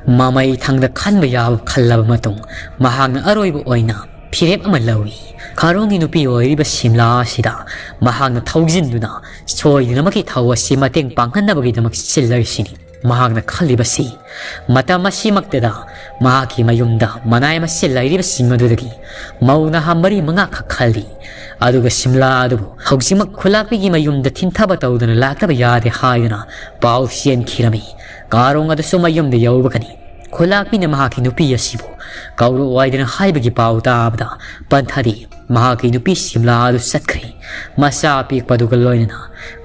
ꯃꯃꯩ ꯊꯪꯗ ꯈꯟꯕ ꯌꯥꯕ ꯈꯜꯂꯕ ꯃꯇꯨꯡ, ꯃꯍꯥꯛꯅ ꯑꯔꯣꯏꯕ ꯑꯣꯏꯅ ꯐꯤꯔꯦꯞ ꯑꯃ ꯂꯧꯏ꯫ ꯀꯥꯔꯣꯡꯒꯤ ꯅꯨꯄꯤ ꯑꯣꯏꯔꯤꯕ ꯁꯤꯝꯂꯥ ꯑꯁꯤꯗ ꯃꯍꯥꯛꯅ ꯊꯧꯖꯤꯟꯗꯨꯅ ꯁꯣꯏꯗꯅꯃꯛꯀꯤ ꯊꯧ ꯑꯁꯤ ꯃꯇꯦꯡ ꯄꯥꯡꯍꯟꯅꯕꯒꯤꯗꯃꯛ ꯁꯤꯜꯂꯔꯤꯁꯤꯅꯤ ꯃꯍꯥꯛꯅ ꯈꯜꯂꯤꯕꯁꯤ꯫ ꯃꯇꯝ ꯑꯁꯤꯃꯛꯇꯗ ꯃꯍꯥꯛꯀꯤ ꯃꯌꯨꯝꯗ ꯃꯅꯥꯏ ꯃꯁꯤꯜ ꯂꯩꯔꯤꯕꯁꯤꯡ ꯑꯗꯨꯗꯒꯤ ꯃꯧ ꯅꯍꯥ ꯃꯔꯤ ꯃꯉꯥꯈꯛ ꯈꯜꯂꯤ꯫ ꯑꯗꯨꯒ ꯁꯤꯝꯂꯥ ꯑꯗꯨꯕꯨ ꯍꯧꯖꯤꯛꯃꯛ ꯈꯨꯂꯥꯛꯄꯤꯒꯤ ꯃꯌꯨꯝꯗ ꯊꯤꯟꯊꯕ ꯇꯧꯗꯨꯅ ꯂꯥꯛꯇꯕ ꯌꯥꯗꯦ ꯍꯥꯏꯗꯨꯅ ꯄꯥꯎ ꯆꯦꯟꯈꯤꯔꯝꯃꯤ꯫ ꯀꯥꯔꯣꯡ ꯑꯗꯨꯁꯨ ꯃꯌꯨꯝꯗ ꯌꯧꯕꯒꯅꯤ ꯈꯨꯂꯥꯛꯄꯤꯅ ꯃꯍꯥꯛꯀꯤ ꯅꯨꯄꯤ ꯑꯁꯤꯕꯨ ꯀꯧꯔꯛꯑꯣ ꯍꯥꯏꯗꯨꯅ ꯍꯥꯏꯕꯒꯤ ꯄꯥꯎ ꯇꯥꯕꯗ ꯄꯟꯊꯥꯗꯤ ꯃꯍꯥꯛꯀꯤ ꯅꯨꯄꯤ ꯁꯤꯝꯂꯥ ꯑꯗꯨ ꯆꯠꯈ꯭ꯔꯦ꯫ ꯃꯆꯥ ꯑꯄꯤꯛꯄꯗꯨꯒ ꯂꯣꯏꯅꯅ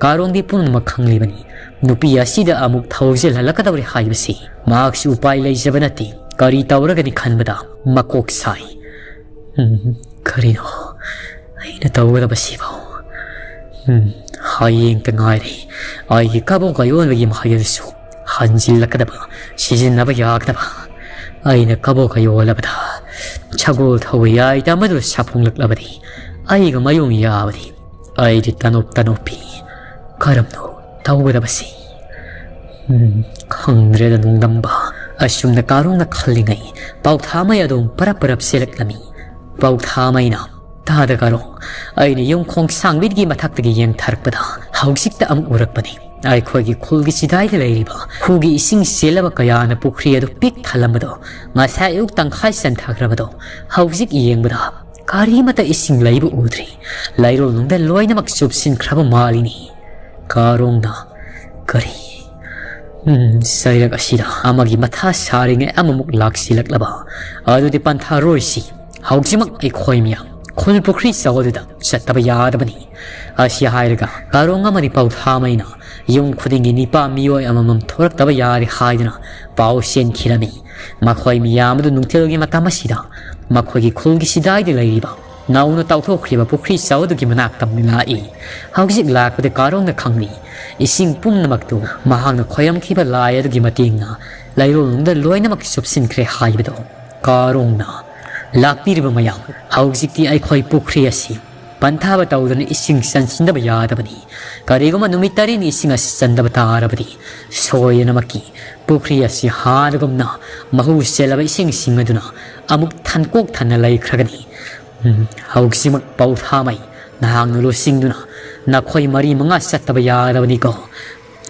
ꯀꯥꯔꯣꯡꯗꯤ ꯄꯨꯝꯅꯃꯛ ꯈꯪꯂꯤꯕꯅꯤ꯫ ꯅꯨꯄꯤ ꯑꯁꯤꯗ ꯑꯃꯨꯛ ꯊꯧꯖꯤꯜꯍꯜꯂꯛꯀꯗꯧꯔꯦ ꯍꯥꯏꯕꯁꯤ ꯃꯍꯥꯛꯁꯨ ꯎꯄꯥꯏ ꯂꯩꯖꯕ ꯅꯠꯇꯦ꯫ ꯀꯔꯤ ꯇꯧꯔꯒꯅꯤ ꯈꯟꯕꯗ ꯃꯀꯣꯛ ꯁꯥꯏ꯫ ꯎꯝ, ꯀꯔꯤꯅꯣ ꯑꯩꯅ ꯇꯧꯒꯗꯕꯁꯤꯕꯣ? ꯎꯝ, ꯍꯌꯦꯡꯇ ꯉꯥꯏꯔꯦ ꯑꯩꯒꯤ ꯀꯕꯣꯛ ꯑꯌꯣꯟꯕꯒꯤ ꯃꯍꯩ ꯑꯗꯨꯁꯨ ꯍꯟꯖꯤꯜꯂꯛꯀꯗꯕ, ꯁꯤꯖꯤꯟꯅꯕ ꯌꯥꯒꯗꯕ꯫ ꯑꯩꯅ ꯀꯕꯣꯛ ꯑꯌꯣꯜꯂꯕꯗ ꯁꯒꯣꯜ ꯊꯧꯕ ꯌꯥꯏꯗ ꯑꯃꯗꯨ ꯁꯥꯐꯣꯡꯂꯛꯂꯕꯗꯤ ꯑꯩꯒ ꯃꯌꯣꯡ ꯌꯥꯕꯗꯤ꯫ ꯑꯩꯗꯤ ꯇꯅꯣꯞ ꯇꯅꯣꯞꯄꯤ꯫ ꯀꯔꯝꯅꯣ ꯇꯧꯒꯗꯕꯁꯤ? ꯎꯝ, ꯈꯪꯗ꯭ꯔꯦꯗ ꯅꯣꯡꯗꯝꯕ꯫ ꯑꯁꯨꯝꯅ ꯀꯥꯔꯣꯡꯅ ꯈꯜꯂꯤꯉꯩ ꯄꯥꯎꯊꯥꯃꯩ ꯑꯗꯨꯝ ꯄꯔꯞ ꯄꯔꯞ ꯆꯦꯜꯂꯛꯂꯝꯃꯤ꯫ ꯄꯥꯎꯊꯥꯃꯩꯅ, "ꯇꯥꯗ ꯀꯥꯔꯣꯡ, ꯑꯩꯅ ꯌꯨꯝ ꯈꯣꯡꯁꯥꯡꯕꯤꯒꯤ ꯃꯊꯛꯇꯒꯤ ꯌꯦꯡꯊꯔꯛꯄꯗ ꯍꯧꯖꯤꯛꯇ ꯑꯃꯨꯛ ꯎꯔꯛꯄꯅꯤ꯫ ꯑꯩꯈꯣꯏꯒꯤ ꯈꯨꯜꯒꯤ ꯆꯤꯗꯥꯏꯗ ꯂꯩꯔꯤꯕ ꯈꯨꯒꯤ ꯏꯁꯤꯡ ꯆꯦꯜꯂꯕ ꯀꯌꯥꯅ ꯄꯨꯈ꯭ꯔꯤ ꯑꯗꯨ ꯄꯤꯛ ꯊꯜꯂꯝꯕꯗꯣ, ꯉꯁꯥꯏ ꯑꯌꯨꯛ ꯇꯪꯈꯥꯏ ꯆꯟꯊꯈ꯭ꯔꯕꯗꯣ, ꯍꯧꯖꯤꯛ ꯌꯦꯡꯕꯗ ꯀꯔꯤꯃꯠꯇ ꯏꯁꯤꯡ ꯂꯩꯕ ꯎꯗ꯭ꯔꯤ꯫ ꯂꯩꯔꯣꯜꯅꯨꯡꯗ ꯂꯣꯏꯅꯃꯛ ꯆꯨꯞꯁꯤꯟꯈ꯭ꯔꯕ ꯃꯥꯜꯂꯤꯅꯤ꯫" ꯀꯥꯔꯣꯡꯅ, "ꯀꯔꯤ? ꯎꯝ, ꯆꯩꯔꯛ ꯑꯁꯤꯗ ꯑꯃꯒꯤ ꯃꯊꯥ ꯁꯥꯔꯤꯉꯩ ꯑꯃꯃꯨꯛ ꯂꯥꯛꯁꯤꯜꯂꯛꯂꯕ꯫ ꯑꯗꯨꯗꯤ ꯄꯟꯊꯥꯔꯣꯏꯁꯤ꯫ ꯍꯧꯖꯤꯛꯃꯛ ꯑꯩꯈꯣꯏ ꯃꯤꯌꯥꯝ ꯈꯨꯜ ꯄꯨꯈ꯭ꯔꯤ ꯆꯥꯎꯕꯗꯨꯗ ꯆꯠꯇꯕ ꯌꯥꯗꯕꯅꯤ꯫" ꯑꯁꯤ ꯍꯥꯏꯔꯒ ꯀꯥꯔꯣꯡ ꯑꯃꯗꯤ ꯄꯥꯎꯊꯥꯃꯩꯅ ꯌꯨꯝ ꯈꯨꯗꯤꯡꯒꯤ ꯅꯤꯄꯥ ꯃꯤꯑꯣꯏ ꯑꯃꯃꯝ ꯊꯣꯔꯛꯇꯕ ꯌꯥꯗꯦ ꯍꯥꯏꯗꯨꯅ ꯄꯥꯎ ꯆꯦꯟꯈꯤꯔꯝꯃꯤ꯫ ꯃꯈꯣꯏ ꯃꯤꯌꯥꯝ ꯑꯗꯨ ꯅꯨꯡꯊꯤꯜꯒꯤ ꯃꯇꯝ ꯑꯁꯤꯗ ꯃꯈꯣꯏꯒꯤ ꯈꯨꯜꯒꯤ ꯆꯤꯗꯥꯏꯗ ꯂꯩꯔꯤꯕ ꯅꯧꯅ ꯇꯧꯊꯣꯛꯈ꯭ꯔꯤꯕ ꯄꯨꯈ꯭ꯔꯤ ꯆꯥꯎ ꯑꯗꯨꯒꯤ ꯃꯅꯥꯛꯇ ꯂꯥꯛꯏ꯫ ꯍꯧꯖꯤꯛ ꯂꯥꯛꯄꯗ ꯀꯥꯔꯣꯡꯅ ꯈꯪꯂꯤ, ꯏꯁꯤꯡ ꯄꯨꯝꯅꯃꯛꯇꯨ ꯃꯍꯥꯛꯅ ꯈꯣꯏꯔꯝꯈꯤꯕ ꯂꯥꯏ ꯑꯗꯨꯒꯤ ꯃꯇꯦꯡꯅ ꯂꯩꯔꯣꯜꯅꯨꯡꯗ ꯂꯣꯏꯅꯃꯛ ꯆꯨꯞꯁꯤꯟꯈ꯭ꯔꯦ ꯍꯥꯏꯕꯗꯣ꯫ ꯀꯥꯔꯣꯡꯅ, "ꯂꯥꯛꯄꯤꯔꯤꯕ ꯃꯌꯥꯝ, ꯍꯧꯖꯤꯛꯇꯤ ꯑꯩꯈꯣꯏ ꯄꯨꯈ꯭ꯔꯤ ꯑꯁꯤ ꯄꯟꯊꯥꯕ ꯇꯧꯗꯅ ꯏꯁꯤꯡ ꯆꯟꯁꯤꯟꯗꯕ ꯌꯥꯗꯕꯅꯤ꯫ ꯀꯔꯤꯒꯨꯝꯕ ꯅꯨꯃꯤꯠ ꯇꯔꯦꯠꯅꯤ ꯏꯁꯤꯡ ꯑꯁꯤ ꯆꯟꯗꯕ ꯇꯥꯔꯕꯗꯤ ꯁꯣꯏꯗꯅꯃꯛꯀꯤ ꯄꯨꯈ꯭ꯔꯤ ꯑꯁꯤ ꯍꯥꯟꯅꯒꯨꯝꯅ ꯃꯍꯨ ꯆꯦꯜꯂꯕ ꯏꯁꯤꯡꯁꯤꯡ ꯑꯗꯨꯅ ꯑꯃꯨꯛ ꯊꯟꯀꯣꯛ ꯊꯟꯅ ꯂꯩꯈ꯭ꯔꯒꯅꯤ꯫ ꯎꯝ, ꯍꯧꯖꯤꯛꯃꯛ ꯄꯧꯊꯥꯃꯩ ꯅꯍꯥꯛꯅ ꯂꯨꯆꯤꯡꯗꯨꯅ ꯅꯈꯣꯏ ꯃꯔꯤ ꯃꯉꯥ ꯆꯠꯇꯕ ꯌꯥꯗꯕꯅꯤꯀꯣ꯫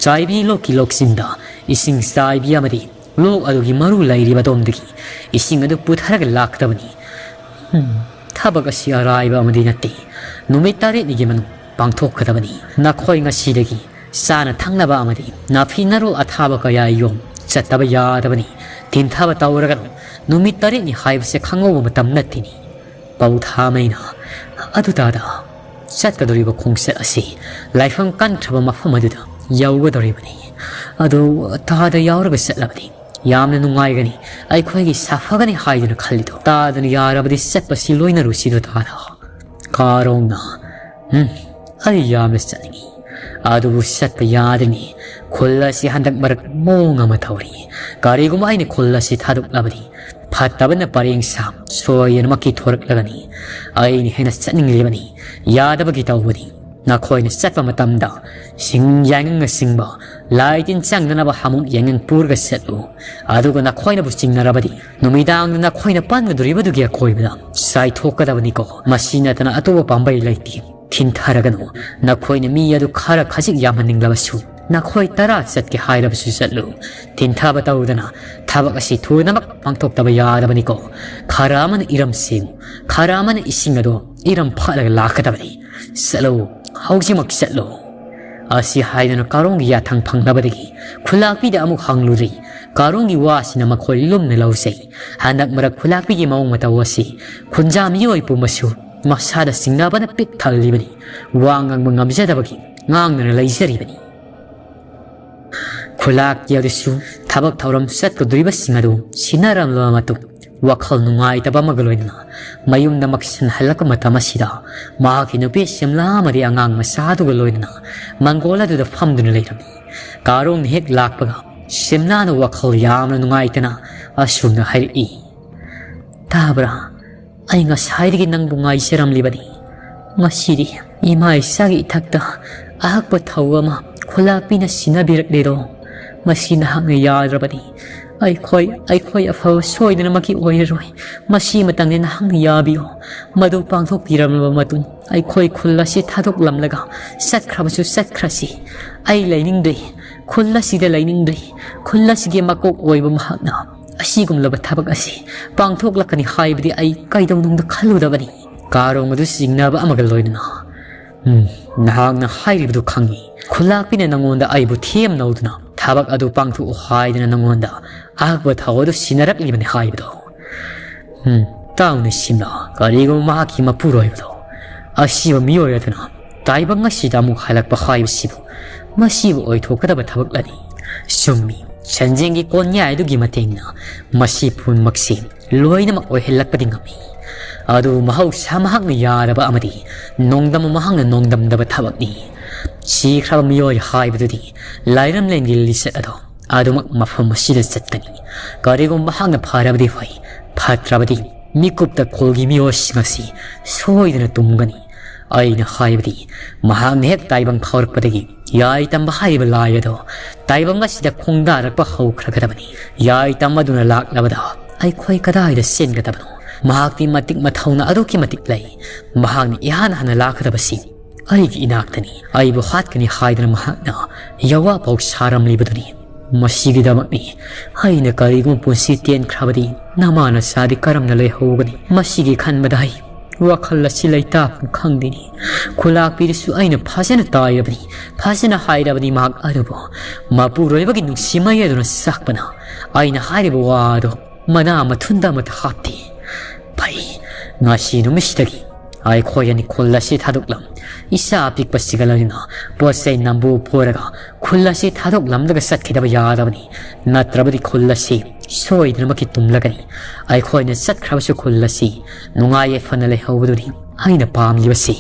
ꯆꯥꯏꯕꯤ ꯂꯣꯛꯀꯤ ꯂꯣꯛꯁꯤꯟꯗ ꯏꯁꯤꯡ ꯆꯥꯏꯕꯤ ꯑꯃꯗꯤ ꯂꯣꯛ ꯑꯗꯨꯒꯤ ꯃꯔꯨ ꯂꯩꯔꯤꯕ ꯑꯗꯣꯝꯗꯒꯤ ꯏꯁꯤꯡ ꯑꯗꯨ ꯄꯨꯊꯔꯒ ꯂꯥꯛꯀꯗꯕꯅꯤ꯫ ꯎꯝ, ꯊꯕꯛ ꯑꯁꯤ ꯑꯔꯥꯏꯕ ꯑꯃꯗꯤ ꯅꯠꯇꯦ꯫ ꯅꯨꯃꯤꯠ ꯇꯔꯦꯠꯅꯤꯒꯤ ꯃꯅꯨꯡ ꯄꯥꯡꯊꯣꯛꯀꯗꯕꯅꯤ꯫ ꯅꯈꯣꯏ ꯉꯁꯤꯗꯒꯤ ꯆꯥꯅ ꯊꯛꯅꯕ ꯑꯃꯗꯤ ꯅꯥꯐꯤ ꯅꯔꯣꯜ ꯑꯊꯥꯕ ꯀꯌꯥ ꯌꯣꯝ ꯆꯠꯇꯕ ꯌꯥꯗꯕꯅꯤ꯫ ꯊꯤꯟꯊꯕ ꯇꯧꯔꯒꯅꯨ꯫ ꯅꯨꯃꯤꯠ ꯇꯔꯦꯠꯅꯤ ꯍꯥꯏꯕꯁꯦ ꯈꯪꯍꯧꯕ ꯃꯇꯝ ꯅꯠꯇꯦꯅꯤ꯫ ꯄꯧꯊꯥꯃꯩꯅ, "ꯑꯗꯨ ꯇꯥꯗ, ꯆꯠꯀꯗꯧꯔꯤꯕ ꯈꯣꯡꯆꯠ ꯑꯁꯤ ꯂꯥꯏꯐꯝ ꯀꯟꯈ꯭ꯔꯕ ꯃꯐꯝ ꯑꯗꯨꯗ ꯌꯧꯒꯗꯧꯔꯤꯕꯅꯤ꯫ ꯑꯗꯨ ꯇꯥꯗ ꯌꯥꯎꯔꯒ ꯆꯠꯂꯕꯗꯤ ꯌꯥꯝꯅ ꯅꯨꯡꯉꯥꯏꯒꯅꯤ, ꯑꯩꯈꯣꯏꯒꯤ ꯁꯥꯐꯒꯅꯤ ꯍꯥꯏꯗꯨꯅ ꯈꯜꯂꯤꯗꯣ꯫ ꯇꯥꯗꯅ ꯌꯥꯔꯕꯗꯤ ꯆꯠꯄꯁꯤ ꯂꯣꯏꯅꯔꯨꯁꯤꯗꯣ ꯇꯥꯗ꯫" ꯀꯥꯔꯣꯡꯅ, "ꯎꯝ, ꯑꯩ ꯌꯥꯝꯅ ꯆꯠꯅꯤꯡꯏ, ꯑꯗꯨꯕꯨ ꯆꯠꯄ ꯌꯥꯗ꯭ꯔꯤꯅꯤ꯫ ꯈꯨꯜ ꯑꯁꯤ ꯍꯟꯗꯛ ꯃꯔꯛ ꯃꯑꯣꯡ ꯑꯃ ꯇꯧꯔꯤ꯫ ꯀꯔꯤꯒꯨꯝꯕ ꯑꯩꯅ ꯈꯨꯜ ꯑꯁꯤ ꯊꯥꯗꯣꯛꯂꯕꯗꯤ ꯐꯠꯇꯕꯅ ꯄꯔꯦꯡ ꯁꯥ ꯁꯣꯏꯗꯅꯃꯛꯀꯤ ꯊꯣꯔꯛꯂꯒꯅꯤ꯫ ꯑꯩꯅ ꯍꯦꯟꯅ ꯆꯠꯅꯤꯡꯂꯤꯕꯅꯤ, ꯌꯥꯗꯕꯒꯤ ꯇꯧꯕꯅꯤ꯫ ꯅꯈꯣꯏꯅ ꯆꯠꯄ ꯃꯇꯝꯗ ꯁꯤꯡ ꯌꯥꯏꯉꯪꯅꯆꯤꯡꯕ ꯂꯥꯏ ꯇꯤꯟ ꯆꯪꯗꯅꯕ ꯍꯥꯃꯨꯛ ꯌꯥꯏꯉꯪ ꯄꯨꯔꯒ ꯆꯠꯂꯨ꯫ ꯑꯗꯨꯒ ꯅꯈꯣꯏꯅꯕꯨ ꯆꯤꯡꯅꯔꯕꯗꯤ ꯅꯨꯃꯤꯗꯥꯡꯗ ꯅꯈꯣꯏꯅ ꯄꯥꯟꯒꯗꯧꯔꯤꯕꯗꯨꯒꯤ ꯑꯀꯣꯏꯕꯗ ꯆꯥꯏꯊꯣꯛꯀꯗꯕꯅꯤꯀꯣ꯫ ꯃꯁꯤ ꯅꯠꯇꯅ ꯑꯇꯣꯞꯄ ꯄꯥꯝꯕꯩ ꯂꯩꯇꯦ꯫ ꯊꯤꯟꯊꯔꯒꯅꯨ꯫ ꯅꯈꯣꯏꯅ ꯃꯤ ꯑꯗꯨ ꯈꯔ ꯈꯖꯤꯛ ꯌꯥꯝꯍꯟꯅꯤꯡꯂꯕꯁꯨ ꯅꯈꯣꯏ ꯇꯔꯥ ꯆꯠꯀꯦ ꯍꯥꯏꯔꯕꯁꯨ ꯆꯠꯂꯨ꯫ ꯊꯤꯟꯊꯕ ꯇꯧꯗꯅ ꯊꯕꯛ ꯑꯁꯤ ꯊꯨꯅꯃꯛ ꯄꯥꯡꯊꯣꯛꯇꯕ ꯌꯥꯗꯕꯅꯤꯀꯣ꯫ ꯈꯔ ꯑꯃꯅ ꯏꯔꯝ ꯁꯦꯝꯃꯨ, ꯈꯔ ꯑꯃꯅ ꯏꯁꯤꯡ ꯑꯗꯨ ꯏꯔꯝ ꯐꯥꯠꯂꯒ ꯂꯥꯛꯀꯗꯕꯅꯤ꯫ ꯆꯠꯂꯨ, ꯍꯧꯖꯤꯛꯃꯛ ꯆꯠꯂꯨ꯫" ꯑꯁꯤ ꯍꯥꯏꯗꯨꯅ ꯀꯥꯔꯣꯡꯒꯤ ꯌꯥꯊꯪ ꯐꯪꯂꯕꯗꯒꯤ ꯈꯨꯂꯥꯛꯄꯤꯗ ꯑꯃꯨꯛ ꯍꯪꯂꯨꯔꯤ꯫ ꯀꯥꯔꯣꯡꯒꯤ ꯋꯥꯁꯤꯅ ꯃꯈꯣꯏ ꯂꯨꯝꯅ ꯂꯧꯖꯩ꯫ ꯍꯟꯗꯛ ꯃꯔꯛ ꯈꯨꯂꯥꯛꯄꯤꯒꯤ ꯃꯑꯣꯡ ꯃꯇꯧ ꯑꯁꯤ ꯈꯨꯟꯖꯥ ꯃꯤꯑꯣꯏ ꯄꯨꯝꯕꯁꯨ ꯃꯁꯥꯗ ꯆꯤꯡꯅꯕꯅ ꯄꯤꯛ ꯊꯜꯂꯤꯕꯅꯤ꯫ ꯋꯥ ꯉꯥꯡꯕ ꯉꯝꯖꯗꯕꯒꯤ ꯉꯥꯡꯗꯨꯅ ꯂꯩꯖꯔꯤꯕꯅꯤ꯫ ꯈꯨꯂꯥꯛꯀꯤ ꯑꯗꯨꯁꯨ ꯊꯕꯛ ꯊꯧꯔꯝ ꯆꯠꯀꯗꯧꯔꯤꯕꯁꯤꯡ ꯑꯗꯨ ꯁꯤꯟꯅꯔꯝꯂꯕ ꯃꯇꯨꯡ ꯋꯥꯈꯜ ꯅꯨꯡꯉꯥꯏꯇꯕ ꯑꯃꯒ ꯂꯣꯏꯅꯅ ꯃꯌꯨꯝꯗ ꯃꯛꯁꯟ ꯍꯜꯂꯛꯄ ꯃꯇꯝ ꯑꯁꯤꯗ ꯃꯍꯥꯛꯀꯤ ꯅꯨꯄꯤ ꯁꯤꯝꯂꯥ ꯑꯃꯗꯤ ꯑꯉꯥꯡ ꯃꯆꯥꯗꯨꯒ ꯂꯣꯏꯅꯅ ꯃꯪꯒꯣꯜ ꯑꯗꯨꯗ ꯐꯝꯗꯨꯅ ꯂꯩꯔꯝꯃꯤ꯫ ꯀꯥꯔꯣꯡꯅ ꯍꯦꯛ ꯂꯥꯛꯄꯒ ꯁꯤꯝꯂꯥꯅ ꯋꯥꯈꯜ ꯌꯥꯝꯅ ꯅꯨꯡꯉꯥꯏꯇꯅ ꯑꯁꯨꯝꯅ ꯍꯥꯏꯔꯛꯏ, "ꯇꯥꯕ꯭ꯔꯥ? ꯑꯩ ꯉꯁꯥꯏꯗꯒꯤ ꯅꯪꯕꯨ ꯉꯥꯏꯖꯔꯝꯂꯤꯕꯅꯤ꯫ ꯉꯁꯤꯗꯤ ꯏꯃꯥ ꯏꯆꯥꯒꯤ ꯏꯊꯛꯇ ꯑꯍꯛꯄ ꯊꯧ ꯑꯃ ꯈꯨꯂꯥꯛꯄꯤꯅ ꯁꯤꯟꯅꯕꯤꯔꯛꯂꯦꯗꯣ꯫ ꯃꯁꯤ ꯅꯍꯥꯛꯅ ꯌꯥꯗ꯭ꯔꯕꯅꯤ꯫ ꯑꯩꯈꯣꯏ, ꯑꯩꯈꯣꯏ ꯑꯐꯕ ꯁꯣꯏꯗꯅꯃꯛꯀꯤ ꯑꯣꯏꯔꯔꯣꯏ꯫ ꯃꯁꯤ ꯃꯇꯥꯡꯗ ꯅꯍꯥꯛꯅ ꯌꯥꯕꯤꯌꯨ꯫ ꯃꯗꯨ ꯄꯥꯡꯊꯣꯛꯄꯤꯔꯝꯂꯕ ꯃꯇꯨꯡ ꯑꯩꯈꯣꯏ ꯈꯨꯜ ꯑꯁꯤ ꯊꯥꯗꯣꯛꯂꯝꯂꯒ ꯆꯠꯈ꯭ꯔꯕꯁꯨ ꯆꯠꯈ꯭ꯔꯁꯤ꯫ ꯑꯩ ꯂꯩꯅꯤꯡꯗ꯭ꯔꯦ꯫ ꯈꯨꯜ ꯑꯁꯤꯗ ꯂꯩꯅꯤꯡꯗ꯭ꯔꯦ꯫ ꯈꯨꯜ ꯑꯁꯤꯒꯤ ꯃꯀꯣꯛ ꯑꯣꯏꯕ ꯃꯍꯥꯛꯅ ꯑꯁꯤꯒꯨꯝꯂꯕ ꯊꯕꯛ ꯑꯁꯤ ꯄꯥꯡꯊꯣꯛꯂꯛꯀꯅꯤ ꯍꯥꯏꯕꯗꯤ ꯑꯩ ꯀꯩꯗꯧꯅꯨꯡꯗ ꯈꯜꯂꯨꯗꯕꯅꯤ꯫ ꯀꯥꯔꯣꯡ ꯑꯗꯨ ꯆꯤꯡꯅꯕ ꯑꯃꯒ ꯂꯣꯏꯅꯅ, "ꯎꯝ, ꯅꯍꯥꯛꯅ ꯍꯥꯏꯔꯤꯕꯗꯨ ꯈꯪꯏ꯫ ꯈꯨꯂꯥꯛꯄꯤꯅ ꯅꯉꯣꯟꯗ ꯑꯩꯕꯨ ꯊꯦꯝꯅꯧꯗꯨꯅ ꯊꯕꯛ ꯑꯗꯨ ꯄꯥꯡꯊꯣꯛꯎ ꯍꯥꯏꯗꯅ ꯅꯉꯣꯟꯗ ꯑꯍꯛꯄ ꯊꯧ ꯑꯗꯨ ꯁꯤꯟꯅꯔꯛꯂꯤꯕꯅꯤ ꯍꯥꯏꯕꯗꯣ꯫ ꯎꯝ, ꯇꯥꯎꯅꯦ ꯁꯤꯝꯂꯥ, ꯀꯔꯤꯒꯨꯝꯕ ꯃꯍꯥꯛꯀꯤ ꯃꯄꯨꯔꯣꯏꯕꯗꯣ ꯑꯁꯤꯕ ꯃꯤꯑꯣꯏ ꯑꯗꯨꯅ ꯇꯥꯏꯕꯪ ꯑꯁꯤꯗ ꯑꯃꯨꯛ ꯍꯜꯂꯛꯄ ꯍꯥꯏꯕꯁꯤꯕꯨ, ꯃꯁꯤꯕꯨ ꯑꯣꯏꯊꯣꯛꯀꯗꯕ ꯊꯕꯛꯂꯅꯤ?" ꯆꯨꯝꯃꯤ, ꯁꯟꯖꯦꯡꯒꯤ ꯀꯣꯟꯌꯥꯏ ꯑꯗꯨꯒꯤ ꯃꯇꯦꯡꯅ ꯃꯁꯤ ꯄꯨꯝꯅꯃꯛꯁꯤ ꯂꯣꯏꯅꯃꯛ ꯑꯣꯏꯍꯜꯂꯛꯄꯗꯤ ꯉꯝꯃꯤ꯫ ꯑꯗꯨꯕꯨ ꯃꯍꯧꯁꯥ ꯃꯍꯥꯛꯅ ꯌꯥꯔꯕ ꯑꯃꯗꯤ ꯅꯣꯡꯗꯝꯕ ꯃꯍꯥꯛꯅ ꯅꯣꯡꯗꯝꯗꯕ ꯊꯕꯛꯅꯤ꯫ ꯁꯤꯈ꯭ꯔꯕ ꯃꯤꯑꯣꯏ ꯍꯥꯏꯕꯗꯨꯗꯤ ꯂꯥꯏꯔꯝꯂꯦꯟꯒꯤ ꯂꯤꯆꯠ ꯑꯗꯣ ꯑꯗꯨꯃꯛ ꯃꯐꯝ ꯑꯁꯤꯗ ꯆꯠꯀꯅꯤ꯫ ꯀꯔꯤꯒꯨꯝꯕ ꯃꯍꯥꯛꯅ ꯐꯔꯕꯗꯤ ꯐꯩ, ꯐꯠꯇ꯭ꯔꯕꯗꯤ ꯃꯤꯀꯨꯞꯇ ꯈꯨꯜꯒꯤ ꯃꯤꯑꯣꯏꯁꯤꯡ ꯑꯁꯤ ꯁꯣꯏꯗꯅ ꯇꯨꯝꯒꯅꯤ꯫ ꯑꯩꯅ ꯍꯥꯏꯕꯗꯤ, ꯃꯍꯥꯛꯅ ꯍꯦꯛ ꯇꯥꯏꯕꯪ ꯐꯥꯎꯔꯛꯄꯗꯒꯤ ꯌꯥꯏ ꯇꯝꯕ ꯍꯥꯏꯔꯤꯕ ꯂꯥꯏ ꯑꯗꯣ ꯇꯥꯏꯕꯪ ꯑꯁꯤꯗ ꯈꯣꯡꯗꯥꯔꯛꯄ ꯍꯧꯈ꯭ꯔꯒꯗꯕꯅꯤ꯫ ꯌꯥꯏ ꯇꯝꯕꯗꯨꯅ ꯂꯥꯛꯂꯕꯗ ꯑꯩꯈꯣꯏ ꯀꯗꯥꯏꯗ ꯆꯦꯟꯒꯗꯕꯅꯣ? ꯃꯍꯥꯛꯇꯤ ꯃꯇꯤꯛ ꯃꯊꯧꯅꯥ ꯑꯗꯨꯛꯀꯤ ꯃꯇꯤꯛ ꯂꯩ꯫ ꯃꯍꯥꯛꯅ ꯏꯍꯥꯟ ꯍꯥꯟꯅ ꯂꯥꯛꯀꯗꯕꯁꯤ ꯑꯩꯒꯤ ꯏꯅꯥꯛꯇꯅꯤ꯫ ꯑꯩꯕꯨ ꯍꯥꯠꯀꯅꯤ ꯍꯥꯏꯗꯅ ꯃꯍꯥꯛꯅ ꯌꯋꯥꯐꯥꯎ ꯁꯥꯔꯝꯂꯤꯕꯗꯨꯅꯤ꯫ ꯃꯁꯤꯒꯤꯗꯃꯛꯅꯤ ꯑꯩꯅ ꯀꯔꯤꯒꯨꯝꯕ ꯄꯨꯟꯁꯤ ꯇꯦꯟꯈ꯭ꯔꯕꯗꯤ ꯅꯃꯥ ꯅꯆꯥꯗꯤ ꯀꯔꯝꯅ ꯂꯩꯍꯧꯒꯅꯤ? ꯃꯁꯤꯒꯤ ꯈꯟꯕꯗ ꯑꯩ ꯋꯥꯈꯜ ꯑꯁꯤ ꯂꯩꯇꯥꯐꯝ ꯈꯪꯗꯦꯅꯤ꯫ ꯈꯨꯂꯥꯛꯄꯤꯗꯁꯨ ꯑꯩꯅ ꯐꯖꯅ ꯇꯥꯏꯔꯕꯅꯤ, ꯐꯖꯅ ꯍꯥꯏꯔꯕꯅꯤ ꯃꯍꯥꯛ ꯑꯗꯨꯕꯨ꯫ ꯃꯄꯨꯔꯣꯏꯕꯒꯤ ꯅꯨꯡꯁꯤ ꯃꯩ ꯑꯗꯨꯅ ꯆꯥꯛꯄꯅ ꯑꯩꯅ ꯍꯥꯏꯔꯤꯕ ꯋꯥ ꯑꯗꯨ ꯃꯅꯥ ꯃꯊꯨꯟꯗ ꯑꯃꯠꯇ ꯍꯥꯞꯇꯦ꯫ ꯐꯩ, ꯉꯁꯤ ꯅꯨꯃꯤꯠꯁꯤꯗꯒꯤ ꯑꯩꯈꯣꯏ ꯑꯅꯤ ꯈꯨꯜ ꯑꯁꯤ ꯊꯥꯗꯣꯛꯂꯝ, ꯏꯆꯥ ꯑꯄꯤꯛꯄꯁꯤꯒ ꯂꯣꯏꯅꯅ ꯄꯣꯠ ꯆꯩ ꯅꯝꯕꯨ ꯄꯨꯔꯒ ꯈꯨꯜ ꯑꯁꯤ ꯊꯥꯗꯣꯛꯂꯝꯂꯒ ꯆꯠꯈꯤꯗꯕ ꯌꯥꯗꯕꯅꯤ꯫ ꯅꯠꯇ꯭ꯔꯕꯗꯤ ꯈꯨꯜ ꯑꯁꯤ ꯁꯣꯏꯗꯅꯃꯛꯀꯤ ꯇꯨꯝꯂꯒꯅꯤ꯫ ꯑꯩꯈꯣꯏꯅ ꯆꯠꯈ꯭ꯔꯕꯁꯨ ꯈꯨꯜ ꯑꯁꯤ ꯅꯨꯡꯉꯥꯏ ꯌꯥꯏꯐꯅ ꯂꯩꯍꯧꯕꯗꯨꯅꯤ ꯑꯩꯅ ꯄꯥꯝꯂꯤꯕꯁꯤ꯫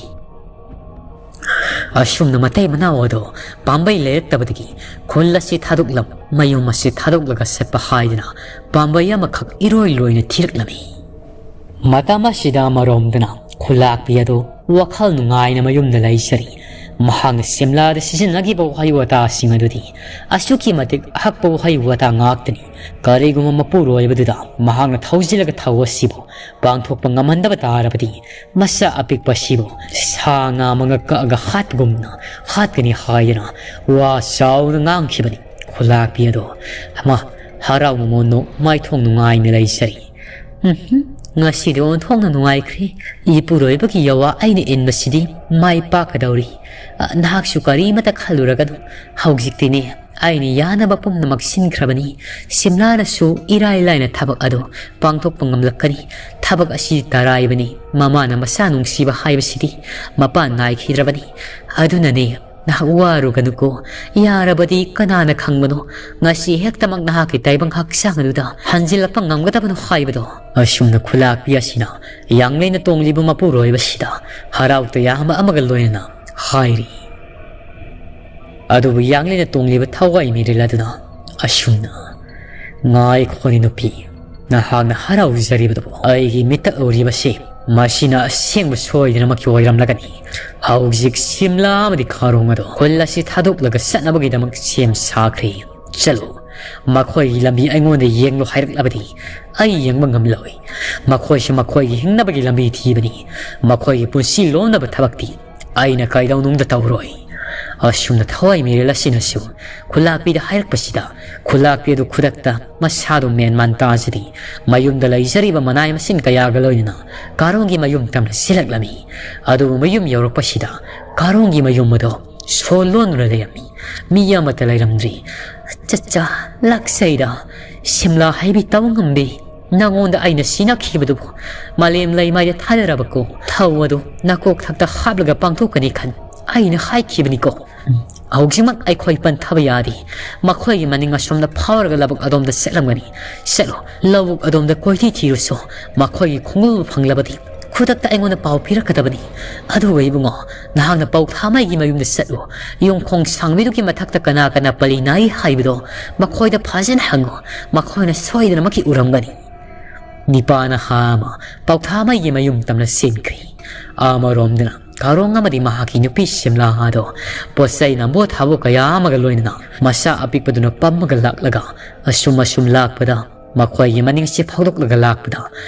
ꯑꯁꯨꯝꯅ ꯃꯇꯩ ꯃꯅꯥꯎ ꯑꯗꯣ ꯄꯥꯝꯕꯩ ꯂꯩꯔꯛꯇꯕꯗꯒꯤ ꯈꯨꯜ ꯑꯁꯤ ꯊꯥꯗꯣꯛꯂꯝ, ꯃꯌꯨꯝ ꯑꯁꯤ ꯊꯥꯗꯣꯛꯂꯒ ꯆꯠꯄ ꯍꯥꯏꯗꯅ ꯄꯥꯝꯕꯩ ꯑꯃꯈꯛ ꯏꯔꯣꯏ ꯂꯣꯏꯅ ꯊꯤꯔꯛꯂꯝꯃꯤ꯫ ꯃꯇꯝ ꯑꯁꯤꯗ ꯑꯃꯔꯣꯝꯗꯅ ꯈꯨꯂꯥꯛꯄꯤ ꯑꯗꯨ ꯋꯥꯈꯜ ꯅꯨꯡꯉꯥꯏꯅ ꯃꯌꯨꯝꯗ ꯂꯩꯖꯔꯤ꯫ ꯃꯍꯥꯛꯅ ꯁꯤꯝꯂꯥꯗ ꯁꯤꯖꯤꯟꯅꯈꯤꯕ ꯋꯥꯍꯩ ꯋꯥꯇꯥꯁꯤꯡ ꯑꯗꯨꯗꯤ ꯑꯁꯨꯛꯀꯤ ꯃꯇꯤꯛ ꯑꯍꯛꯄ ꯋꯥꯍꯩ ꯋꯥꯇꯥ ꯉꯥꯛꯇꯅꯤ꯫ ꯀꯔꯤꯒꯨꯝꯕ ꯃꯄꯨꯔꯣꯏꯕꯗꯨꯗ ꯃꯍꯥꯛꯅ ꯊꯧꯖꯤꯜꯂꯒ ꯊꯧ ꯑꯁꯤꯕꯨ ꯄꯥꯡꯊꯣꯛꯄ ꯉꯝꯍꯟꯗꯕ ꯇꯥꯔꯕꯗꯤ, ꯃꯆꯥ ꯑꯄꯤꯛꯄ ꯑꯁꯤꯕꯨ ꯁꯥ ꯉꯥ ꯑꯃꯒ ꯀꯛꯑꯒ ꯍꯥꯠꯄꯒꯨꯝꯅ ꯍꯥꯠꯀꯅꯤ ꯍꯥꯏꯗꯅ ꯋꯥ ꯆꯥꯎꯅ ꯉꯥꯡꯈꯤꯕꯅꯤ꯫ ꯈꯨꯂꯥꯛꯄꯤ ꯑꯗꯣ ꯃꯥ ꯍꯔꯥꯎ ꯃꯃꯣꯟ ꯅꯣꯛ ꯃꯥꯏꯊꯣꯡ ꯅꯨꯡꯉꯥꯏꯅ ꯂꯩꯖꯔꯤ꯫ "ꯎꯝꯍꯨꯝ, ꯉꯁꯤꯗꯤ ꯑꯣꯟꯊꯣꯛꯅ ꯅꯨꯡꯉꯥꯏꯈ꯭ꯔꯦ꯫ ꯏꯄꯨꯔꯣꯏꯕꯒꯤ ꯌꯋꯥ ꯑꯩꯅ ꯏꯟꯕꯁꯤꯗꯤ ꯃꯥꯏ ꯄꯥꯛꯀꯗꯧꯔꯤ꯫ ꯑ, ꯅꯍꯥꯛꯁꯨ ꯀꯔꯤꯃꯇ ꯈꯜꯂꯨꯔꯒꯅꯨ꯫ ꯍꯧꯖꯤꯛꯇꯤꯅꯦ, ꯑꯩꯅ ꯌꯥꯅꯕ ꯄꯨꯝꯅꯃꯛ ꯁꯤꯟꯈ꯭ꯔꯕꯅꯤ꯫ ꯁꯤꯝꯂꯥꯅꯁꯨ ꯏꯔꯥꯏ ꯂꯥꯏꯅ ꯊꯕꯛ ꯑꯗꯨ ꯄꯥꯡꯊꯣꯛꯄ ꯉꯝꯂꯛꯀꯅꯤ꯫ ꯊꯕꯛ ꯑꯁꯤ ꯇꯔꯥꯏꯕꯅꯤ꯫ ꯃꯃꯥꯅ ꯃꯆꯥ ꯅꯨꯡꯁꯤꯕ ꯍꯥꯏꯕꯁꯤꯗꯤ ꯃꯄꯥꯟ ꯅꯥꯏꯈꯤꯗ꯭ꯔꯕꯅꯤ꯫ ꯑꯗꯨꯅꯅꯦ, ꯅꯍꯥꯛ ꯋꯥꯔꯨꯒꯅꯨꯀꯣ꯫ ꯌꯥꯔꯕꯗꯤ ꯀꯅꯥꯅ ꯈꯪꯕꯅꯣ, ꯉꯁꯤ ꯍꯦꯛꯇꯃꯛ ꯅꯍꯥꯛꯀꯤ ꯇꯥꯏꯕꯪ ꯍꯛꯆꯥꯡ ꯑꯗꯨꯗ ꯍꯟꯖꯤꯜꯂꯛꯄ ꯉꯝꯒꯗꯕꯅꯣ ꯍꯥꯏꯕꯗꯣ?" ꯑꯁꯨꯝꯅ ꯈꯨꯂꯥꯛꯄꯤ ꯑꯁꯤꯅ ꯌꯥꯡꯂꯦꯟꯅ ꯇꯣꯡꯂꯤꯕ ꯃꯄꯨꯔꯣꯏꯕꯁꯤꯗ ꯍꯔꯥꯎ ꯇꯌꯥꯝꯕ ꯑꯃꯒ ꯂꯣꯏꯅꯅ ꯍꯥꯏꯔꯤ꯫ ꯑꯗꯨꯕꯨ ꯌꯥꯡꯂꯦꯟꯅ ꯇꯣꯡꯂꯤꯕ ꯊꯋꯥꯏ ꯃꯤꯔꯦꯜ ꯑꯗꯨꯅ ꯑꯁꯨꯝꯅ, "ꯉꯥꯏꯈꯣꯅꯦ ꯅꯨꯄꯤ, ꯅꯍꯥꯛꯅ ꯍꯔꯥꯎꯖꯔꯤꯕꯗꯨꯕꯨ ꯑꯩꯒꯤ ꯃꯤꯠꯇ ꯎꯔꯤꯕꯁꯤ ꯃꯁꯤꯅ ꯑꯁꯦꯡꯕ ꯁꯣꯏꯗꯅꯃꯛꯀꯤ ꯑꯣꯏꯔꯝꯂꯒꯅꯤ꯫ ꯍꯧꯖꯤꯛ ꯁꯤꯝꯂꯥ ꯑꯃꯗꯤ ꯈꯥꯔꯣꯡ ꯑꯗꯣ ꯈꯨꯜ ꯑꯁꯤ ꯊꯥꯗꯣꯛꯂꯒ ꯆꯠꯅꯕꯒꯤꯗꯃꯛ ꯁꯦꯝ ꯁꯥꯈ꯭ꯔꯦ꯫ ꯆꯠꯂꯨ, ꯃꯈꯣꯏꯒꯤ ꯂꯝꯕꯤ ꯑꯩꯉꯣꯟꯗ ꯌꯦꯡꯂꯨ ꯍꯥꯏꯔꯛꯂꯕꯗꯤ ꯑꯩ ꯌꯦꯡꯕ ꯉꯝꯂꯣꯏ꯫ ꯃꯈꯣꯏꯁꯨ ꯃꯈꯣꯏꯒꯤ ꯍꯤꯡꯅꯕꯒꯤ ꯂꯝꯕꯤ ꯊꯤꯕꯅꯤ꯫ ꯃꯈꯣꯏꯒꯤ ꯄꯨꯟꯁꯤ ꯂꯣꯝꯅꯕ ꯊꯕꯛꯇꯤ ꯑꯩꯅ ꯀꯩꯗꯧꯅꯨꯡꯗ ꯇꯧꯔꯣꯏ꯫" ꯑꯁꯨꯝꯅ ꯊꯋꯥꯏ ꯃꯤꯔꯦꯜ ꯑꯁꯤꯅꯁꯨ ꯈꯨꯂꯥꯛꯄꯤꯗ ꯍꯥꯏꯔꯛꯄꯁꯤꯗ, ꯈꯨꯂꯥꯛꯄꯤ ꯑꯗꯨ ꯈꯨꯗꯛꯇ ꯃꯁꯥꯗꯨ ꯃꯦꯟ ꯃꯥꯟ ꯇꯥꯖꯗꯦ꯫ ꯃꯌꯨꯝꯗ ꯂꯩꯖꯔꯤꯕ ꯃꯅꯥꯏ ꯃꯁꯤꯡ ꯀꯌꯥꯒ ꯂꯣꯏꯅꯅ ꯀꯥꯔꯣꯡꯒꯤ ꯃꯌꯨꯝ ꯇꯝꯅ ꯆꯦꯜꯂꯛꯂꯝꯃꯤ꯫ ꯑꯗꯨꯕꯨ ꯃꯌꯨꯝ ꯌꯧꯔꯛꯄꯁꯤꯗ ꯀꯥꯔꯣꯡꯒꯤ ꯃꯌꯨꯝ ꯑꯗꯨ ꯁꯣ ꯂꯣꯟꯗꯨꯅ ꯂꯩꯔꯝꯃꯤ꯫ ꯃꯤ ꯑꯃꯠꯇ ꯂꯩꯔꯝꯗ꯭ꯔꯤ꯫ "ꯆꯠꯆꯥ, ꯂꯥꯛꯆꯩꯗ, ꯁꯤꯝꯂꯥ ꯍꯥꯏꯕꯤ ꯇꯧ ꯉꯝꯕꯤ꯫ ꯅꯉꯣꯟꯗ ꯑꯩꯅ ꯁꯤꯟꯅꯈꯤꯕꯗꯨꯕꯨ ꯃꯥꯂꯦꯝ ꯂꯩꯃꯥꯏꯗ ꯊꯥꯗꯔꯕꯀꯣ꯫ ꯊꯧ ꯑꯗꯨ ꯅꯀꯣꯛ ꯊꯛꯇ ꯍꯥꯞꯂꯒ ꯄꯥꯡꯊꯣꯛꯀꯅꯤ ꯈꯟ ꯑꯩꯅ ꯍꯥꯏꯈꯤꯕꯅꯤꯀꯣ꯫ ꯍꯧꯖꯤꯛꯃꯛ ꯑꯩꯈꯣꯏ ꯄꯟꯊꯕ ꯌꯥꯗꯦ꯫ ꯃꯈꯣꯏꯒꯤ ꯃꯅꯤꯡ ꯑꯁꯣꯝꯗ ꯐꯥꯎꯔꯒ ꯂꯧꯕꯨꯛ ꯑꯗꯣꯝꯗ ꯆꯠꯂꯝꯒꯅꯤ꯫ ꯆꯠꯂꯨ, ꯂꯧꯕꯨꯛ ꯑꯗꯣꯝꯗ ꯀꯣꯏꯊꯤ ꯊꯤꯔꯨꯁꯨ꯫ ꯃꯈꯣꯏꯒꯤ ꯈꯣꯡꯎꯜꯕꯨ ꯐꯪꯂꯕꯗꯤ ꯈꯨꯗꯛꯇ ꯑꯩꯉꯣꯟꯗ ꯄꯥꯎ ꯄꯤꯔꯛꯀꯗꯕꯅꯤ꯫ ꯑꯗꯨꯒ ꯏꯕꯨꯡꯉꯣ, ꯅꯍꯥꯛꯅ ꯄꯧ ꯊꯥꯃꯩꯒꯤ ꯃꯌꯨꯝꯗ ꯆꯠꯂꯨ꯫ ꯌꯣꯡꯈꯣꯡ ꯁꯥꯡꯕꯤꯗꯨꯒꯤ ꯃꯊꯛꯇ ꯀꯅꯥ ꯀꯅꯥ ꯄꯜꯂꯤ ꯅꯥꯏ ꯍꯥꯏꯕꯗꯣ ꯃꯈꯣꯏꯗ ꯐꯖꯅ ꯍꯪꯉꯨ꯫ ꯃꯈꯣꯏꯅ ꯁꯣꯏꯗꯅꯃꯛꯀꯤ ꯎꯔꯝꯒꯅꯤ꯫" ꯅꯤꯄꯥꯅ ꯍꯥ ꯑꯃ ꯄꯥꯎꯊꯥꯃꯩꯒꯤ ꯃꯌꯨꯝ ꯇꯝꯅ ꯆꯦꯟꯈ꯭ꯔꯤ꯫ ꯑꯃꯔꯣꯝꯗꯅ ꯀꯥꯔꯣꯡ ꯑꯃꯗꯤ ꯃꯍꯥꯛꯀꯤ ꯅꯨꯄꯤ ꯁꯤꯝꯂꯥ ꯑꯗꯣ ꯄꯣꯠꯆꯩ ꯅꯝꯕꯣꯠ ꯊꯥꯕꯣꯠ ꯀꯌꯥ ꯑꯃꯒ ꯂꯣꯏꯅꯅ ꯃꯆꯥ ꯑꯄꯤꯛꯄꯗꯨꯅ ꯄꯝꯃꯒ ꯂꯥꯛꯂꯒ ꯑꯁꯨꯝ ꯑꯁꯨꯝ ꯂꯥꯛꯄꯗ ꯃꯈꯣꯏꯒꯤ ꯃꯅꯤꯡꯁꯦ ꯐꯥꯎꯗꯣꯛꯂꯒ ꯂꯥꯛꯄꯗ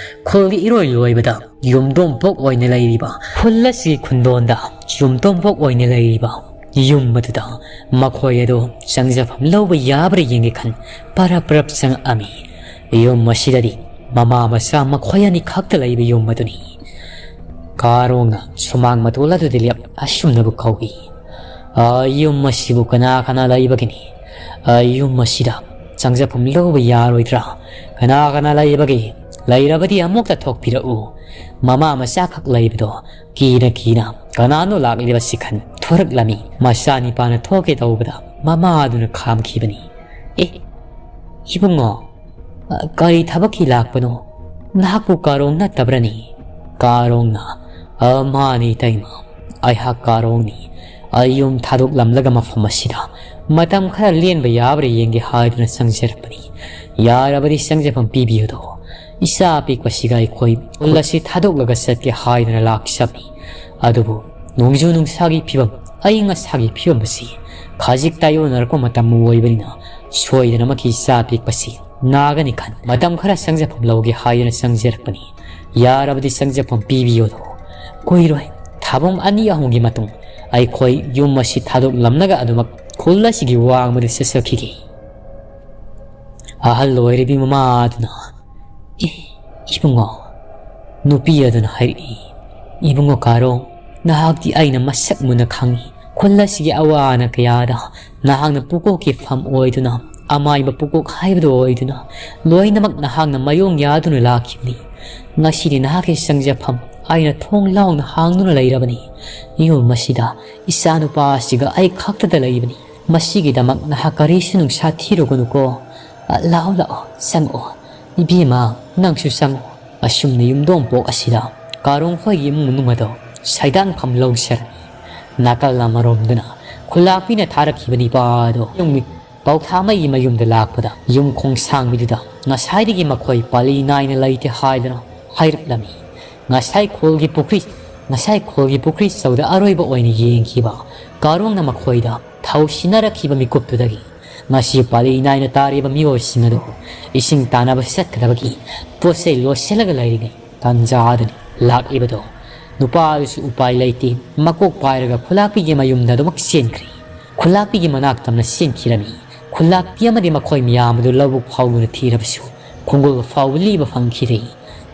ꯈꯨꯜꯒꯤ ꯏꯔꯣꯏ ꯂꯣꯏꯕꯗ ꯌꯨꯝꯗꯣꯡꯄꯣꯛ ꯑꯣꯏꯅ ꯂꯩꯔꯤꯕ ꯈꯨꯜ ꯑꯁꯤꯒꯤ ꯈꯨꯟꯗꯣꯟꯗ ꯌꯨꯝꯗꯣꯡꯄꯣꯛ ꯑꯣꯏꯅ ꯂꯩꯔꯤꯕ ꯌꯨꯝ ꯑꯗꯨꯗ ꯃꯈꯣꯏ ꯑꯗꯨ ꯆꯪꯖꯐꯝ ꯂꯧꯕ ꯌꯥꯕ꯭ꯔꯥ ꯌꯦꯡꯒꯦ ꯈꯟ ꯄꯔꯞ ꯄꯔꯞ ꯆꯪꯉꯛꯑꯝꯃꯤ꯫ ꯌꯨꯝ ꯑꯁꯤꯗꯗꯤ ꯃꯃꯥ ꯃꯆꯥ ꯃꯈꯣꯏ ꯑꯅꯤ ꯈꯛꯇ ꯂꯩꯕ ꯌꯨꯝ ꯑꯗꯨꯅꯤ꯫ ꯀꯥꯔꯣꯡꯅ ꯁꯨꯃꯥꯡ ꯃꯇꯣꯜ ꯑꯗꯨꯗ ꯂꯦꯞ ꯑꯁꯨꯝꯅꯕꯨ ꯀꯧꯏ, "ꯑ, ꯌꯨꯝ ꯑꯁꯤꯕꯨ ꯀꯅꯥ ꯀꯅꯥ ꯂꯩꯕꯒꯤꯅꯤ? ꯑ, ꯌꯨꯝ ꯑꯁꯤꯗ ꯆꯪꯖꯐꯝ ꯂꯧꯕ ꯌꯥꯔꯣꯏꯗ꯭ꯔꯥ? ꯀꯅꯥ ꯀꯅꯥ ꯂꯩꯕꯒꯦ? ꯂꯩꯔꯕꯗꯤ ꯑꯃꯨꯛꯇ ꯊꯣꯛꯄꯤꯔꯛꯎ꯫ ꯃꯃꯥ ꯃꯆꯥꯈꯛ ꯂꯩꯕꯗꯣ ꯀꯤꯅ ꯀꯤꯅ ꯀꯅꯥꯅꯣ ꯂꯥꯛꯂꯤꯕꯁꯤ ꯈꯟ ꯊꯣꯔꯛꯂꯝꯃꯤ꯫ ꯃꯆꯥ ꯅꯤꯄꯥꯅ ꯊꯣꯛꯀꯦ ꯇꯧꯕꯗ ꯃꯃꯥ ꯑꯗꯨꯅ ꯈꯥꯝꯈꯤꯕꯅꯤ꯫ ꯑꯦ, ꯏꯕꯨꯡꯉꯣ, ꯀꯔꯤ ꯊꯕꯛꯀꯤ ꯂꯥꯛꯄꯅꯣ? ꯅꯍꯥꯛꯄꯨ ꯀꯥꯔꯣꯡ ꯅꯠꯇꯕ꯭ꯔꯅꯤ?" ꯀꯥꯔꯣꯡꯅ, "ꯑ, ꯃꯥꯅꯤ ꯏꯇꯩꯃ, ꯑꯩꯍꯥꯛ ꯀꯥꯔꯣꯡꯅꯤ꯫ ꯑꯩ ꯌꯨꯝ ꯊꯥꯗꯣꯛꯂꯝꯂꯒ ꯃꯐꯝ ꯑꯁꯤꯗ ꯃꯇꯝ ꯈꯔ ꯂꯦꯟꯕ ꯌꯥꯕ꯭ꯔꯥ ꯌꯦꯡꯒꯦ ꯍꯥꯏꯗꯨꯅ ꯆꯪꯖꯔꯛꯄꯅꯤ꯫ ꯌꯥꯔꯕꯗꯤ ꯆꯪꯖꯐꯝ ꯄꯤꯕꯤꯌꯨꯗꯣ꯫ ꯏꯆꯥ ꯑꯄꯤꯛꯄꯁꯤꯒ ꯑꯩꯈꯣꯏ ꯈꯨꯜ ꯑꯁꯤ ꯊꯥꯗꯣꯛꯂꯒ ꯆꯠꯀꯦ ꯍꯥꯏꯗꯨꯅ ꯂꯥꯛꯆꯕꯅꯤ꯫ ꯑꯗꯨꯕꯨ ꯅꯣꯡꯖꯨ ꯅꯨꯡꯁꯥꯒꯤ ꯐꯤꯕꯝ, ꯑꯏꯪ ꯑꯁꯥꯒꯤ ꯐꯤꯕꯝ ꯑꯁꯤ ꯈꯖꯤꯛ ꯇꯥꯏꯌꯣꯟꯅꯔꯛꯄ ꯃꯇꯝ ꯑꯣꯏꯕꯅꯤꯅ ꯁꯣꯏꯗꯅꯃꯛꯀꯤ ꯏꯆꯥ ꯄꯤꯛꯄꯁꯤ ꯅꯥꯒꯅꯤ ꯈꯟ ꯃꯇꯝ ꯈꯔ ꯆꯪꯖꯐꯝ ꯂꯧꯒꯦ ꯍꯥꯏꯗꯨꯅ ꯆꯪꯖꯔꯛꯄꯅꯤ꯫ ꯌꯥꯔꯕꯗꯤ ꯆꯪꯖꯐꯝ ꯄꯤꯕꯤꯌꯣꯗꯣ꯫ ꯀꯨꯏꯔꯣꯏ, ꯊꯥꯕꯨꯡ ꯑꯅꯤ ꯑꯍꯨꯝꯒꯤ ꯃꯇꯨꯡ ꯑꯩꯈꯣꯏ ꯌꯨꯝ ꯑꯁꯤ ꯊꯥꯗꯣꯛꯂꯝꯂꯒ ꯑꯗꯨꯃꯛ ꯈꯨꯜ ꯑꯁꯤꯒꯤ ꯋꯥꯡꯃꯗ ꯆꯠꯆꯈꯤꯒꯦ꯫" ꯑꯍꯜ ꯑꯣꯏꯔꯤꯕꯤ ꯃꯃꯥ ꯑꯗꯨꯅ, "ꯑꯦ, ꯏꯕꯨꯡꯉꯣ," ꯅꯨꯄꯤ ꯑꯗꯨꯅ ꯍꯥꯏꯔꯛꯏ, "ꯏꯕꯨꯡꯉꯣ ꯀꯥꯔꯣ, ꯅꯍꯥꯛꯇꯤ ꯑꯩꯅ ꯃꯁꯛ ꯃꯨꯟꯅ ꯈꯪꯏ꯫ ꯈꯨꯜ ꯑꯁꯤꯒꯤ ꯑꯋꯥ ꯑꯅꯥ ꯀꯌꯥꯗ ꯅꯍꯥꯛꯅ ꯄꯨꯀꯣꯛꯀꯤ ꯐꯝ ꯑꯣꯏꯗꯨꯅ, ꯑꯃꯥꯏꯕ ꯄꯨꯀꯣꯛ ꯍꯥꯏꯕꯗꯨ ꯑꯣꯏꯗꯨꯅ, ꯂꯣꯏꯅꯃꯛ ꯅꯍꯥꯛꯅ ꯃꯥꯌꯣꯡ ꯌꯥꯗꯨꯅ ꯂꯥꯛꯈꯤꯕꯅꯤ꯫ ꯉꯁꯤꯗꯤ ꯅꯍꯥꯛꯀꯤ ꯆꯪꯖꯐꯝ ꯑꯩꯅ ꯊꯣꯡ ꯂꯥꯎꯅ ꯍꯥꯡꯗꯨꯅ ꯂꯩꯔꯕꯅꯤ꯫ ꯌꯨꯝ ꯑꯁꯤꯗ ꯏꯆꯥꯅꯨꯄꯥ ꯑꯁꯤꯒ ꯑꯩ ꯈꯛꯇꯗ ꯂꯩꯕꯅꯤ꯫ ꯃꯁꯤꯒꯤꯗꯃꯛ ꯅꯍꯥꯛ ꯀꯔꯤꯁꯨ ꯅꯨꯡꯁꯥ ꯊꯤꯔꯨꯒꯅꯨꯀꯣ꯫ ꯑ, ꯂꯥꯛꯑꯣ, ꯂꯥꯛꯑꯣ, ꯆꯪꯉꯛꯑꯣ꯫ ꯏꯕꯦꯝꯃ, ꯅꯪꯁꯨ ꯆꯪꯉꯣ꯫" ꯑꯁꯨꯝꯅ ꯌꯨꯝꯗꯣꯡꯄꯣꯛ ꯑꯁꯤꯗ ꯀꯥꯔꯣꯡ ꯈꯣꯏꯒꯤ ꯏꯃꯨꯡ ꯃꯅꯨꯡ ꯑꯗꯣ ꯁꯩꯗꯥꯡ ꯐꯝ ꯂꯧꯖꯔꯝꯃꯤ꯫ ꯅꯥꯀꯜ ꯑꯃꯔꯣꯝꯗꯅ ꯈꯨꯂꯥꯛꯄꯤꯅ ꯊꯥꯔꯛꯈꯤꯕ ꯅꯤꯄꯥ ꯑꯗꯣ ꯌꯨꯝꯒꯤ ꯄꯥꯎꯊꯥꯃꯩꯒꯤ ꯃꯌꯨꯝꯗ ꯂꯥꯛꯄꯗ ꯌꯨꯝ ꯈꯣꯡꯁꯥꯡꯕꯤꯗꯨꯗ ꯉꯁꯥꯏꯗꯒꯤ ꯃꯈꯣꯏ ꯄꯥꯂꯤ ꯅꯥꯏꯅ ꯂꯩꯇꯦ ꯍꯥꯏꯗꯨꯅ ꯍꯥꯏꯔꯛꯂꯝꯃꯤ꯫ ꯉꯁꯥꯏ ꯈꯣꯜꯒꯤ ꯄꯨꯈ꯭ꯔꯤ, ꯉꯁꯥꯏ ꯈꯣꯜꯒꯤ ꯄꯨꯈ꯭ꯔꯤ ꯆꯧꯗ ꯑꯔꯣꯏꯕ ꯑꯣꯏꯅ ꯌꯦꯡꯈꯤꯕ ꯀꯥꯔꯣꯡꯅ ꯃꯈꯣꯏꯗ ꯊꯧꯁꯤꯟꯅꯔꯛꯈꯤꯕ ꯃꯤꯀꯨꯞꯇꯨꯗꯒꯤ ꯉꯁꯤ ꯄꯥꯂꯤ ꯅꯥꯏꯅ ꯇꯥꯔꯤꯕ ꯃꯤꯑꯣꯏꯁꯤꯡ ꯑꯗꯨ ꯏꯁꯤꯡ ꯇꯥꯅꯕ ꯆꯠꯀꯗꯕꯒꯤ ꯄꯣꯠ ꯆꯩ ꯂꯣꯠꯁꯤꯜꯂꯒ ꯂꯩꯔꯤꯉꯩ ꯇꯥꯟꯖꯥꯗꯅꯤ ꯂꯥꯛꯂꯤꯕꯗꯣ꯫ ꯅꯨꯄꯥ ꯑꯗꯨꯁꯨ ꯎꯄꯥꯏ ꯂꯩꯇꯦ, ꯃꯀꯣꯛ ꯄꯥꯏꯔꯒ ꯈꯨꯂꯥꯛꯄꯤꯒꯤ ꯃꯌꯨꯝꯗ ꯑꯗꯨꯃꯛ ꯆꯦꯟꯈ꯭ꯔꯦ꯫ ꯈꯨꯂꯥꯛꯄꯤꯒꯤ ꯃꯅꯥꯛ ꯇꯝꯅ ꯆꯦꯟꯈꯤꯔꯝꯃꯤ꯫ ꯈꯨꯂꯥꯛꯄꯤ ꯑꯃꯗꯤ ꯃꯈꯣꯏ ꯃꯌꯥꯝ ꯑꯗꯨ ꯂꯧꯕꯨꯛ ꯐꯥꯎꯗꯨꯅ ꯊꯤꯔꯕꯁꯨ ꯈꯣꯡꯒꯨꯜ ꯐꯥꯎꯕ ꯂꯤꯕ ꯐꯪꯈꯤꯗꯦ꯫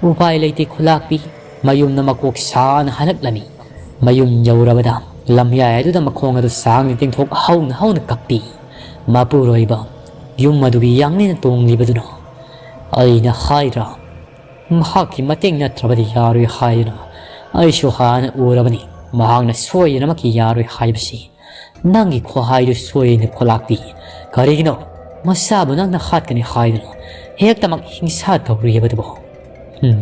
ꯎꯄꯥꯏ ꯂꯩꯇꯦ, ꯈꯨꯂꯥꯛꯄꯤ ꯃꯌꯨꯝꯗ ꯃꯀꯣꯛ ꯁꯥꯅ ꯍꯜꯂꯛꯂꯝꯃꯤ꯫ ꯃꯌꯨꯝ ꯌꯧꯔꯕꯗ ꯂꯝꯌꯥꯏ ꯑꯗꯨꯗ ꯃꯈꯣꯡ ꯑꯗꯨ ꯁꯥꯡꯅ ꯇꯤꯡꯊꯣꯛ ꯍꯧꯅ ꯍꯧꯅ ꯀꯞꯄꯤ꯫ ꯃꯄꯨꯔꯣꯏꯕ ꯌꯨꯝ ꯑꯗꯨꯒꯤ ꯌꯥꯡꯂꯦꯟ ꯇꯣꯡꯂꯤꯕꯗꯨꯅ, "ꯑꯩꯅ ꯍꯥꯏꯗ꯭ꯔꯥ, ꯃꯍꯥꯛꯀꯤ ꯃꯇꯦꯡ ꯅꯠꯇ꯭ꯔꯕꯗꯤ ꯌꯥꯔꯣꯏ ꯍꯥꯏꯗꯨꯅ? ꯑꯩꯁꯨ ꯍꯥꯟꯅ ꯎꯔꯕꯅꯤ ꯃꯍꯥꯛꯅ ꯁꯣꯏꯗꯅꯃꯛꯀꯤ ꯌꯥꯔꯣꯏ ꯍꯥꯏꯕꯁꯤ꯫ ꯅꯪꯒꯤ ꯈꯨꯍꯥꯏꯗꯨ ꯁꯣꯏꯔꯦꯅꯦ ꯈꯨꯂꯥꯛꯄꯤ꯫ ꯀꯔꯤꯒꯤꯅꯣ ꯃꯆꯥꯕꯨ ꯅꯪꯅ ꯍꯥꯠꯀꯅꯤ ꯍꯥꯏꯗꯨꯅ ꯍꯦꯛꯇꯃꯛ ꯍꯤꯡꯁꯥ ꯇꯧꯔꯨꯏꯕꯗꯨꯕꯨ? ꯎꯝ,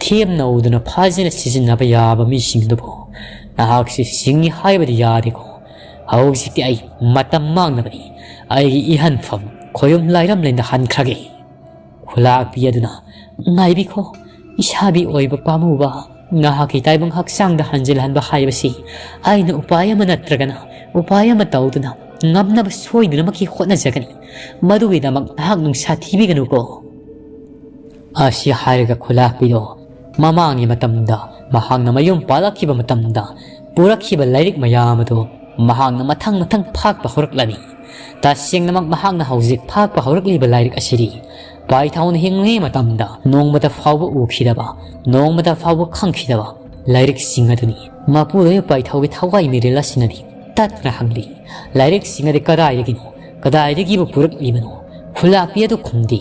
ꯊꯦꯝꯅꯧꯗꯨꯅ ꯐꯖꯅ ꯁꯤꯖꯤꯟꯅꯕ ꯌꯥꯕ ꯃꯤꯁꯤꯡꯗꯨꯕꯨ ꯅꯍꯥꯛꯁꯤ ꯁꯤꯡꯉꯤ ꯍꯥꯏꯕꯗꯤ ꯌꯥꯗꯦꯀꯣ꯫ ꯍꯧꯖꯤꯛꯇꯤ ꯑꯩ ꯃꯇꯝ ꯃꯥꯡꯅꯕꯅꯤ꯫ ꯑꯩꯒꯤ ꯏꯍꯟꯐꯝ ꯈꯣꯌꯨꯝ ꯂꯥꯏꯔꯝꯂꯦꯟꯗ ꯍꯟꯈ꯭ꯔꯒꯦ꯫" ꯈꯨꯂꯥꯛꯄꯤ ꯑꯗꯨꯅ, "ꯉꯥꯏꯕꯤꯈꯣ, ꯏꯁꯥꯕꯤ ꯑꯣꯏꯕ ꯄꯥꯝꯃꯨꯕ, ꯅꯍꯥꯛꯀꯤ ꯇꯥꯏꯕꯪ ꯍꯛꯆꯥꯡꯗ ꯍꯟꯖꯤꯜꯍꯟꯕ ꯍꯥꯏꯕꯁꯤ ꯑꯩꯅ ꯎꯄꯥꯏ ꯑꯃ ꯅꯠꯇ꯭ꯔꯒꯅ ꯎꯄꯥꯏ ꯑꯃ ꯇꯧꯗꯨꯅ ꯉꯝꯅꯕ ꯁꯣꯏꯗꯅꯃꯛꯀꯤ ꯍꯣꯠꯅꯖꯒꯅꯤ꯫ ꯃꯗꯨꯒꯤꯗꯃꯛ ꯅꯍꯥꯛ ꯅꯨꯡꯁꯥ ꯊꯤꯕꯤꯒꯅꯨꯀꯣ꯫" ꯑꯁꯤ ꯍꯥꯏꯔꯒ ꯈꯨꯂꯥꯛꯄꯤꯗꯣ ꯃꯃꯥꯡꯒꯤ ꯃꯇꯝꯗ ꯃꯍꯥꯛꯅ ꯃꯌꯨꯝ ꯄꯥꯜꯂꯛꯈꯤꯕ ꯃꯇꯝꯗ ꯄꯨꯔꯛꯈꯤꯕ ꯂꯥꯏꯔꯤꯛ ꯃꯌꯥꯝ ꯑꯗꯨ ꯃꯍꯥꯛꯅ ꯃꯊꯪ ꯃꯊꯪ ꯐꯥꯛꯄ ꯍꯧꯔꯛꯂꯝꯃꯤ꯫ ꯇꯁꯦꯡꯅꯃꯛ ꯃꯍꯥꯛꯅ ꯍꯧꯖꯤꯛ ꯐꯥꯛꯄ ꯍꯧꯔꯛꯂꯤꯕ ꯂꯥꯏꯔꯤꯛ ꯑꯁꯤꯗꯤ ꯄꯥꯏꯊꯧꯅ ꯍꯤꯡꯂꯤꯉꯩ ꯃꯇꯝꯗ ꯅꯣꯡꯃꯇ ꯐꯥꯎꯕ ꯎꯈꯤꯗꯕ, ꯅꯣꯡꯃꯇ ꯐꯥꯎꯕ ꯈꯪꯈꯤꯗꯕ ꯂꯥꯏꯔꯤꯛꯁꯤꯡ ꯑꯗꯨꯅꯤ꯫ ꯃꯄꯨꯔꯣꯏꯕ ꯄꯥꯏꯊꯧꯒꯤ ꯊꯋꯥꯏ ꯃꯤꯔꯦꯜ ꯑꯁꯤꯅꯗꯤ ꯇꯠꯅ ꯍꯪꯂꯤ, "ꯂꯥꯏꯔꯤꯛꯁꯤꯡ ꯑꯗꯨ ꯀꯗꯥꯏꯗꯒꯤꯅꯣ? ꯀꯗꯥꯏꯗꯒꯤꯕꯨ ꯄꯨꯔꯛꯂꯤꯕꯅꯣ?" ꯈꯨꯂꯥꯛꯄꯤ ꯑꯗꯨ ꯈꯨꯝꯗꯦ,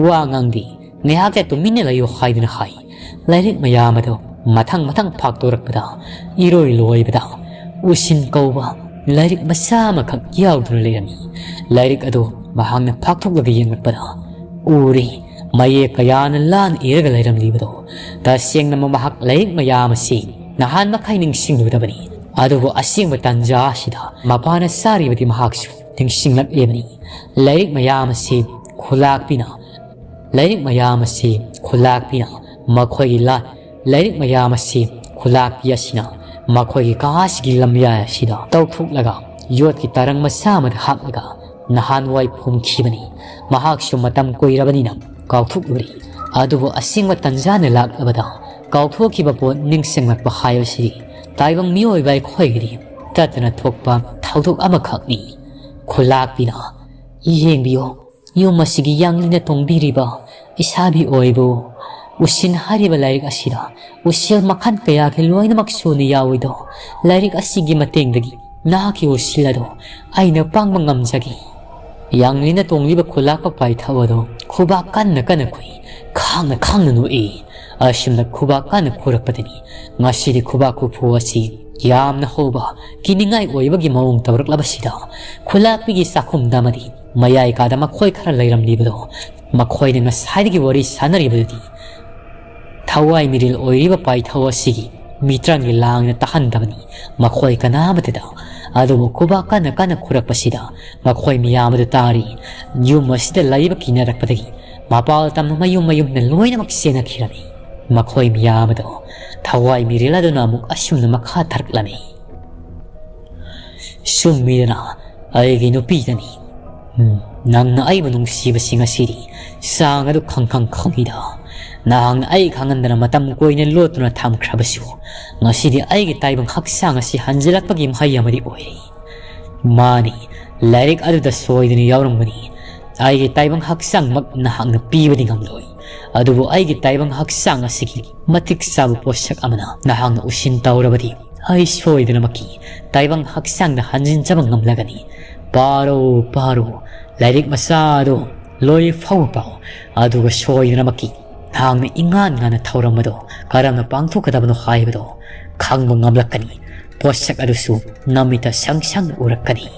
ꯋꯥ ꯉꯥꯡꯗꯦ꯫ ꯉꯥꯏꯍꯥꯛꯇ ꯇꯨꯃꯤꯟꯅ ꯂꯩꯌꯨ ꯍꯥꯏꯗꯨꯅ ꯍꯥꯏ꯫ ꯂꯥꯏꯔꯤꯛ ꯃꯌꯥꯝ ꯑꯗꯨ ꯃꯊꯪ ꯃꯊꯪ ꯐꯥꯛꯇꯣꯔꯛꯄꯗ ꯏꯔꯣꯏ ꯂꯣꯏꯕꯗ ꯎꯁꯤꯟ ꯀꯧꯕ ꯂꯥꯏꯔꯤꯛ ꯃꯆꯥ ꯑꯃꯈꯛ ꯌꯥꯎꯗꯨꯅ ꯂꯩꯔꯝꯃꯤ꯫ ꯂꯥꯏꯔꯤꯛ ꯑꯗꯨ ꯃꯍꯥꯛꯅ ꯐꯥꯛꯊꯣꯛꯂꯒ ꯌꯦꯡꯂꯛꯄꯗ ꯎꯔꯦ, ꯃꯌꯦꯛ ꯀꯌꯥꯅ ꯂꯥꯟ ꯏꯔꯒ ꯂꯩꯔꯝꯂꯤꯕꯗꯣ꯫ ꯇꯁꯦꯡꯅ ꯃꯍꯥꯛ ꯂꯥꯏꯔꯤꯛ ꯃꯌꯥꯝ ꯑꯁꯤ ꯅꯍꯥꯟ ꯃꯈꯩ ꯅꯤꯡꯁꯤꯡꯂꯨꯗꯕꯅꯤ꯫ ꯑꯗꯨꯕꯨ ꯑꯁꯦꯡꯕ ꯇꯥꯟꯖꯥ ꯑꯁꯤꯗ ꯃꯄꯥꯅ ꯆꯥꯔꯤꯕꯗꯤ ꯃꯍꯥꯛꯁꯨ ꯅꯤꯡꯁꯤꯡꯂꯛꯂꯤꯕꯅꯤ꯫ ꯂꯥꯏꯔꯤꯛ ꯃꯌꯥꯝ ꯑꯁꯤ ꯈꯨꯂꯥꯛꯄꯤꯅ, ꯂꯥꯏꯔꯤꯛ ꯃꯌꯥꯝ ꯑꯁꯤ ꯈꯨꯂꯥꯛꯄꯤꯅ ꯃꯈꯣꯏꯒꯤ ꯂꯥ-, ꯂꯥꯏꯔꯤꯛ ꯃꯌꯥꯝ ꯑꯁꯤ ꯈꯨꯂꯥꯛꯄꯤ ꯑꯁꯤꯅ ꯃꯈꯣꯏꯒꯤ ꯀꯥ ꯑꯁꯤꯒꯤ ꯂꯝꯌꯥꯏ ꯑꯁꯤꯗ ꯇꯧꯊꯣꯛꯂꯒ ꯌꯣꯠꯀꯤ ꯇꯔꯪ ꯃꯆꯥ ꯑꯃꯗ ꯍꯥꯞꯂꯒ ꯅꯍꯥꯟꯋꯥꯏ ꯐꯨꯝꯈꯤꯕꯅꯤ꯫ ꯃꯍꯥꯛꯁꯨ ꯃꯇꯝ ꯀꯨꯏꯔꯕꯅꯤꯅ ꯀꯥꯎꯊꯣꯛꯂꯨꯔꯦ꯫ ꯑꯗꯨꯕꯨ ꯑꯁꯦꯡꯕ ꯇꯟꯖꯥꯅ ꯂꯥꯛꯂꯕꯗ ꯀꯥꯎꯊꯣꯛꯈꯤꯕ ꯄꯣꯠ ꯅꯤꯡꯁꯤꯡꯂꯛꯄ ꯍꯥꯏꯕꯁꯤꯗꯤ ꯇꯥꯏꯕꯪ ꯃꯤꯑꯣꯏꯕ ꯑꯩꯈꯣꯏꯒꯤꯗꯤ ꯇꯠꯇꯅ ꯊꯣꯛꯄ ꯊꯧꯗꯣꯛ ꯑꯃꯈꯛꯅꯤ꯫ ꯈꯨꯂꯥꯛꯄꯤꯅ, "ꯌꯦꯡꯕꯤꯌꯨ, ꯌꯨꯝ ꯑꯁꯤꯒꯤ ꯌꯥꯡꯂꯦꯟꯅ ꯇꯣꯡꯕꯤꯔꯤꯕ ꯏꯁꯥꯕꯤ ꯑꯣꯏꯕꯨ ꯎꯁꯤꯟ ꯍꯥꯏꯔꯤꯕ ꯂꯥꯏꯔꯤꯛ ꯑꯁꯤꯗ ꯎꯁꯤꯜ ꯃꯈꯜ ꯀꯌꯥꯒꯤ ꯂꯣꯏꯅꯃꯛ ꯁꯨꯅ ꯌꯥꯎꯏꯗꯣ꯫ ꯂꯥꯏꯔꯤꯛ ꯑꯁꯤꯒꯤ ꯃꯇꯦꯡꯗꯒꯤ ꯅꯍꯥꯛꯀꯤ ꯎꯁꯤꯜ ꯑꯗꯣ ꯑꯩꯅ ꯄꯥꯡꯕ ꯉꯝꯖꯒꯦ꯫" ꯌꯥꯡꯂꯦꯟꯅ ꯇꯣꯡꯂꯤꯕ ꯈꯨꯂꯥꯛꯄ ꯄꯥꯏꯊꯧ ꯑꯗꯣ ꯈꯨꯕꯥꯛ ꯀꯟꯅ ꯀꯟꯅ ꯈꯨꯏ, ꯈꯥꯡꯅ ꯈꯥꯡꯅ ꯅꯣꯛꯏ꯫ ꯑꯁꯨꯝꯅ ꯈꯨꯕꯥꯛ ꯀꯟꯅ ꯈꯨꯔꯛꯄꯗꯅꯤ ꯉꯁꯤꯗꯤ ꯈꯨꯕꯥꯛ ꯈꯨꯐꯨ ꯑꯁꯤ ꯌꯥꯝꯅ ꯍꯧꯕ, ꯀꯤꯅꯤꯡꯉꯥꯏ ꯑꯣꯏꯕꯒꯤ ꯃꯑꯣꯡ ꯇꯧꯔꯛꯂꯕꯁꯤꯗ ꯈꯨꯂꯥꯛꯄꯤꯒꯤ ꯆꯥꯛꯈꯨꯝꯗ ꯑꯃꯗꯤ ꯃꯌꯥꯏ ꯀꯥꯗ ꯃꯈꯣꯏ ꯈꯔ ꯂꯩꯔꯝꯂꯤꯕꯗꯣ, ꯃꯈꯣꯏꯅ ꯉꯁꯥꯏꯗꯒꯤ ꯋꯥꯔꯤ ꯁꯥꯟꯅꯔꯤꯕꯗꯨꯗꯤ ꯊꯋꯥꯏ ꯃꯤꯔꯤꯜ ꯑꯣꯏꯔꯤꯕ ꯄꯥꯏꯊꯧ ꯑꯁꯤꯒꯤ ꯃꯤꯇ꯭ꯔꯪꯒꯤ ꯂꯥꯡꯅ ꯇꯥꯍꯟꯗꯕꯅꯤ ꯃꯈꯣꯏ ꯀꯅꯥꯃꯠꯇꯗ꯫ ꯑꯗꯨꯕꯨ ꯈꯨꯕꯥꯛ ꯀꯟꯅ ꯀꯟꯅ ꯈꯨꯔꯛꯄꯁꯤꯗ ꯃꯈꯣꯏ ꯃꯤꯌꯥꯝ ꯑꯗꯨ ꯇꯥꯔꯤ꯫ ꯌꯨꯝ ꯑꯁꯤꯗ ꯂꯩꯕ ꯀꯤꯅꯔꯛꯄꯗꯒꯤ ꯃꯄꯥꯜ ꯇꯝꯅ ꯃꯌꯨꯝ ꯃꯌꯨꯝꯅ ꯂꯣꯏꯅꯃꯛ ꯆꯦꯟꯅꯈꯤꯔꯝꯃꯤ꯫ ꯃꯈꯣꯏ ꯃꯤꯌꯥꯝ ꯑꯗꯣ ꯊꯋꯥꯏ ꯃꯤꯔꯦꯜ ꯑꯗꯨꯅ ꯑꯃꯨꯛ ꯑꯁꯨꯝꯅ ꯃꯈꯥ ꯊꯥꯔꯛꯂꯝꯃꯤ꯫ ꯁꯨꯝꯃꯤꯗꯅ ꯑꯩꯒꯤ ꯅꯨꯄꯤꯗꯅꯤ꯫ ꯎꯝ, ꯅꯪꯅ ꯑꯩꯕꯨ ꯅꯨꯡꯁꯤꯕꯁꯤ ꯉꯁꯤꯗꯤ ꯆꯥꯡ ꯑꯗꯨ ꯈꯪꯈꯪ ꯈꯪꯉꯤꯗ꯫ ꯅꯍꯥꯛꯅ ꯑꯩ ꯈꯪꯍꯟꯗꯅ ꯃꯇꯝ ꯀꯨꯏꯅ ꯂꯣꯠꯇꯨꯅ ꯊꯝꯈ꯭ꯔꯕꯁꯨ, ꯉꯁꯤꯗꯤ ꯑꯩꯒꯤ ꯇꯥꯏꯕꯪ ꯍꯛꯆꯥꯡ ꯑꯁꯤ ꯍꯟꯖꯤꯜꯂꯛꯄꯒꯤ ꯃꯍꯩ ꯑꯃꯗꯤ ꯑꯣꯏꯔꯦ꯫ ꯃꯥꯅꯤ, ꯂꯥꯏꯔꯤꯛ ꯑꯗꯨꯗ ꯁꯣꯏꯗꯅ ꯌꯥꯎꯔꯝꯒꯅꯤ꯫ ꯑꯩꯒꯤ ꯇꯥꯏꯕꯪ ꯍꯛꯆꯥꯡꯃꯛ ꯅꯍꯥꯛꯅ ꯄꯤꯕꯗꯤ ꯉꯝꯂꯣꯏ꯫ ꯑꯗꯨꯕꯨ ꯑꯩꯒꯤ ꯇꯥꯏꯕꯪ ꯍꯛꯆꯥꯡ ꯑꯁꯤꯒꯤ ꯃꯇꯤꯛ ꯆꯥꯕ ꯄꯣꯠꯁꯛ ꯑꯃꯅ ꯅꯍꯥꯛꯅ ꯎꯁꯤꯟ ꯇꯧꯔꯕꯗꯤ, ꯑꯩ ꯁꯣꯏꯗꯅꯃꯛꯀꯤ ꯇꯥꯏꯕꯪ ꯍꯛꯆꯥꯡꯗ ꯍꯟꯖꯤꯟꯖꯕ ꯉꯝꯂꯒꯅꯤ꯫ ꯄꯥꯔꯣ, ꯄꯥꯔꯣ, ꯂꯥꯏꯔꯤꯛ ꯃꯆꯥ ꯑꯗꯨ ꯂꯣꯏ ꯐꯥꯎꯕ ꯄꯥꯎ꯫ ꯑꯗꯨꯒ ꯁꯣꯏꯗꯅꯃꯛꯀꯤ ꯅꯍꯥꯛꯅ ꯏꯉꯥꯟ ꯉꯥꯟꯅ ꯊꯧꯔꯝ ꯑꯗꯨ ꯀꯔꯝꯅ ꯄꯥꯡꯊꯣꯛꯀꯗꯕꯅꯣ ꯍꯥꯏꯕꯗꯨ ꯈꯪꯕ ꯉꯝꯂꯛꯀꯅꯤ꯫ ꯄꯣꯠꯁꯛ ꯑꯗꯨꯁꯨ ꯅꯃꯤꯠꯇ ꯁꯪ ꯁꯪꯅ ꯎꯔꯛꯀꯅꯤ꯫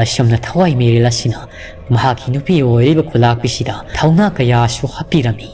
ꯑꯁꯨꯝꯅ ꯊꯋꯥꯏ ꯃꯤꯔꯦꯜ ꯑꯁꯤꯅ ꯃꯍꯥꯛꯀꯤ ꯅꯨꯄꯤ ꯑꯣꯏꯔꯤꯕ ꯈꯨꯂꯥꯛꯄꯤꯁꯤꯗ ꯊꯧꯅꯥ ꯀꯌꯥꯁꯨ ꯍꯥꯞꯄꯤꯔꯝꯃꯤ꯫